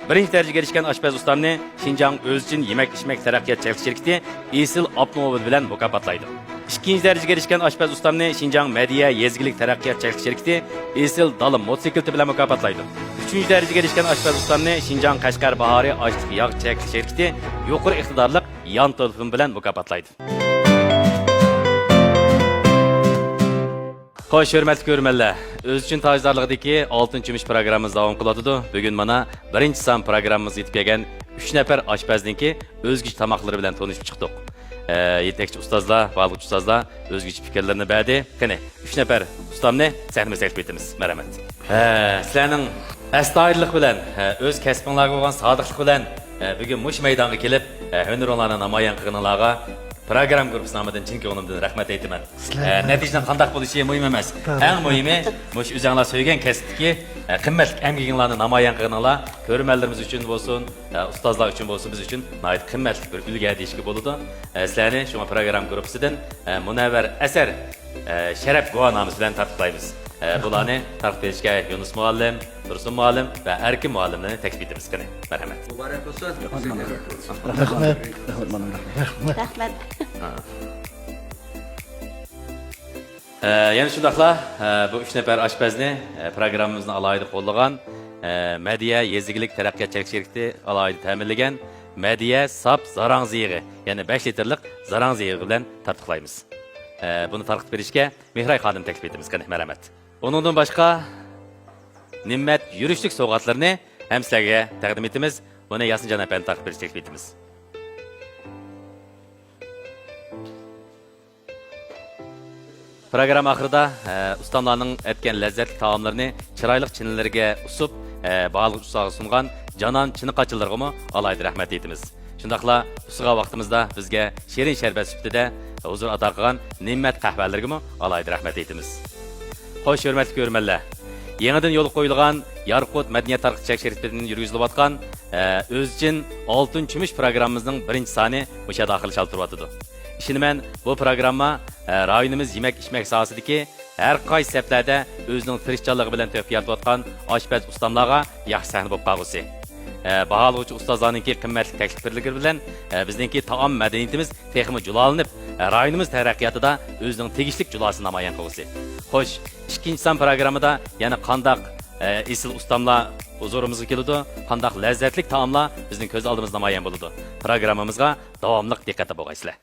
بىرىنچى دەرىجىگە ئېرىشكەن ئاشپەز ئۇستامنى شىنجاڭ ئۆزىچىن يېمەك-ئىچمەك تەرەققىيات چەكلىك شىركىتى ئېسىل ئاپتوموبىل بىلەن مۇكاپاتلايدۇ. ئىككىنچى دەرىجىگە ئېرىشكەن ئاشپەز ئۇستامنى شىنجاڭ مەدىيە يېزا ئىگىلىك تەرەققىيات چەكلىك شىركىتى ئېسىل دالا موتوسىكلىتى بىلەن مۇكاپاتلايدۇ. ئۈچىنچى دەرىجىگە ئېرىشكەن ئاشپەز ئۇستامنى شىنجاڭ قەشقەر باھارى ئاشلىق ياغ چەكلىك شىركىتى يۇقىرى ئىقتىدارلىق يان تېلېفون بىلەن مۇكاپاتلايدۇ. خوش، ھۆرمەتلىك كۆرۈرمەنلەر، ئۆزىچىن تاجدارلىقىدىكى ئالتۇن چۆمۈچ پىروگراممىمىز داۋام قىلىۋاتىدۇ. بۈگۈن مانا بىرىنچى سان پىروگراممىمىزغا يېتىپ كەلگەن ئۈچ نەپەر ئاشپەزنىڭكى ئۆزگىچە تاماقلىرى بىلەن تونۇشۇپ چىقتۇق. ئە، يېتەكچى ئۇستازلار، بارلىق ئۇستازلار ئۆزگىچە پىكىرلىرىنى بەردى. قېنى، ئۈچ نەپەر ئۇستامنى سەھنىمىزگە تەكلىپ ئېتىمىز. مەرھەمەت. ھە، سىلەرنىڭ ئەستايىدىللىق بىلەن، ھە، ئۆز كەسپىڭلارغا بولغان سادىقلىق بىلەن، ھە، بۈگۈن مۇشۇ مەيدانغا كېلىپ، ھە، ھۈنىرىڭلارنى نامايان قىلغىنىڭلارغا پىروگرامما گۇرۇپپىسى نامىدىن چىن كۆڭلۈمدىن رەھمەت ئېيتىمەن. سىلەر ھە، نەتىجىنىڭ قانداق بولۇشى مۇھىم ئەمەس. توغرا. ئەڭ مۇھىمى، مۇشۇ ئۆزۈڭلار سۆيگەن كەسىپتىكى، ھە، قىممەتلىك ئەمگىكىڭلارنى نامايان قىلغىنىڭلار كۆرۈرمەنلىرىمىز ئۈچۈن بولسۇن، ئە، ئۇستازلار ئۈچۈن بولسا، بىز ئۈچۈن ناھايىتى قىممەتلىك بىر ئۈلگە دېيىشكە بولىدۇ. ئە، سىلەرنى شۇڭا پىروگرامما گۇرۇپپىسىدىن، ئە، مۇنەۋۋەر ئەسەر، ئە، شەرەپ گۇۋاھنامىسى بىلەن تارتىقلايمىز. ئە، بۇلارنى تارتىپ بېرىشكە يۇنۇس مۇئەللىم، تۇرسۇن مۇئەللىم ۋە ئەركىن مۇئەللىملەرنى تەكلىپ ئېتىمىز. قېنى، مەرھەمەت. مۇبارەك بولسۇن. رەھمەت. رەھمەت. ھە. ئە، يەنە شۇنداقلا، ئە، بۇ ئۈچ نەپەر ئاشپەزنى، ئە، پىروگراممىمىزنى ئالاھىدە قوللىغان، ئە، مەدىيە يېزا ئىگىلىك تەرەققىيات چەكلىك شىركىتى ئالاھىدە تەمىنلىگەن مەدىيە ساپ زاراڭزا يېغى، يەنى بەش لىتىرلىق زاراڭزا يېغى بىلەن تارتۇقلايمىز. ئە، بۇنى تارقىتىپ بېرىشكە مېھراي خانىمنى تەكلىپ ئېتىمىز. قېنى، مەرھەمەت. ئۇنىڭدىن باشقا نىممەت يۈرۈشلۈك سوۋغاتلىرىنى ھەم سىلەرگە تەقدىم ئېتىمىز. بۇنى ياسىنجان ئەپەندى تارقىتىپ بېرىشنى تەكلىپ ئېتىمىز. پىروگرامما ئاخىرىدا، ئە، ئۇستاملارنىڭ ئەتكەن لەززەتلىك تائاملىرىنى چىرايلىق چىنىلىرىگە ئۇسۇپ، ئە، بارلىق ئۇستازغا سۇنغان جانان چىنە قاچىلىرىغىمۇ ئالاھىدە رەھمەت ئېيتىمىز. شۇنداقلا ئۇسسىغان ۋاقتىمىزدا بىزگە شېرىن شەربەت سۈپىتىدە ھۇزۇر ئاتا قىلغان نىممەت قەھۋەلىرىگىمۇ ئالاھىدە رەھمەت ئېيتىمىز. خوش، ھۆرمەتلىك كۆرۈرمەنلەر! يېڭىدىن يولغا قويۇلغان يارقۇت مەدەنىيەت تارقىتىش چەكلىك شىركىتىدىن يۈرگۈزۈلۈۋاتقان، ئە، ئۆزىچىن ئالتۇن چۆمۈچ پىروگراممىمىزنىڭ بىرىنچى سانى مۇشۇ يەردە ئاخىرلىشىۋاتىدۇ. ئىشىنىمەن، بۇ پىروگرامما، ئە، رايونىمىز يېمەك-ئىچمەك ساھەسىدىكى ھەر قايسى سەپلەردە ئۆزىنىڭ تىرىشچانلىقى بىلەن تۆھپە يارىتىۋاتقان ئاشپەز ئۇستاملارغا ياخشى سەھنە بولۇپ قالغۇسى. ئە، باھالىغۇچى ئۇستازلارنىڭكى قىممەتلىك تەكلىپلىرى بىلەن، ئە، بىزنىڭكى تائام مەدەنىيىتىمىز تېخىمۇ جۇلالىنىپ، ئە، رايونىمىز تەرەققىياتىدا ئۆزىنىڭ تېگىشلىك جۇلاسىنى نامايان قىلغۇسى. خوش، ئىككىنچى سان پىروگراممىدا يەنە قانداق، ئە، ئېسىل ئۇستاملار ھۇزۇرىمىزغا كېلىدۇ، قانداق لەززەتلىك تائاملار بىزنىڭ كۆز ئالدىمىزدا نامايان بولىدۇ؟ پىروگراممىمىزغا داۋاملىق دىققەتتە بولغايسىلەر.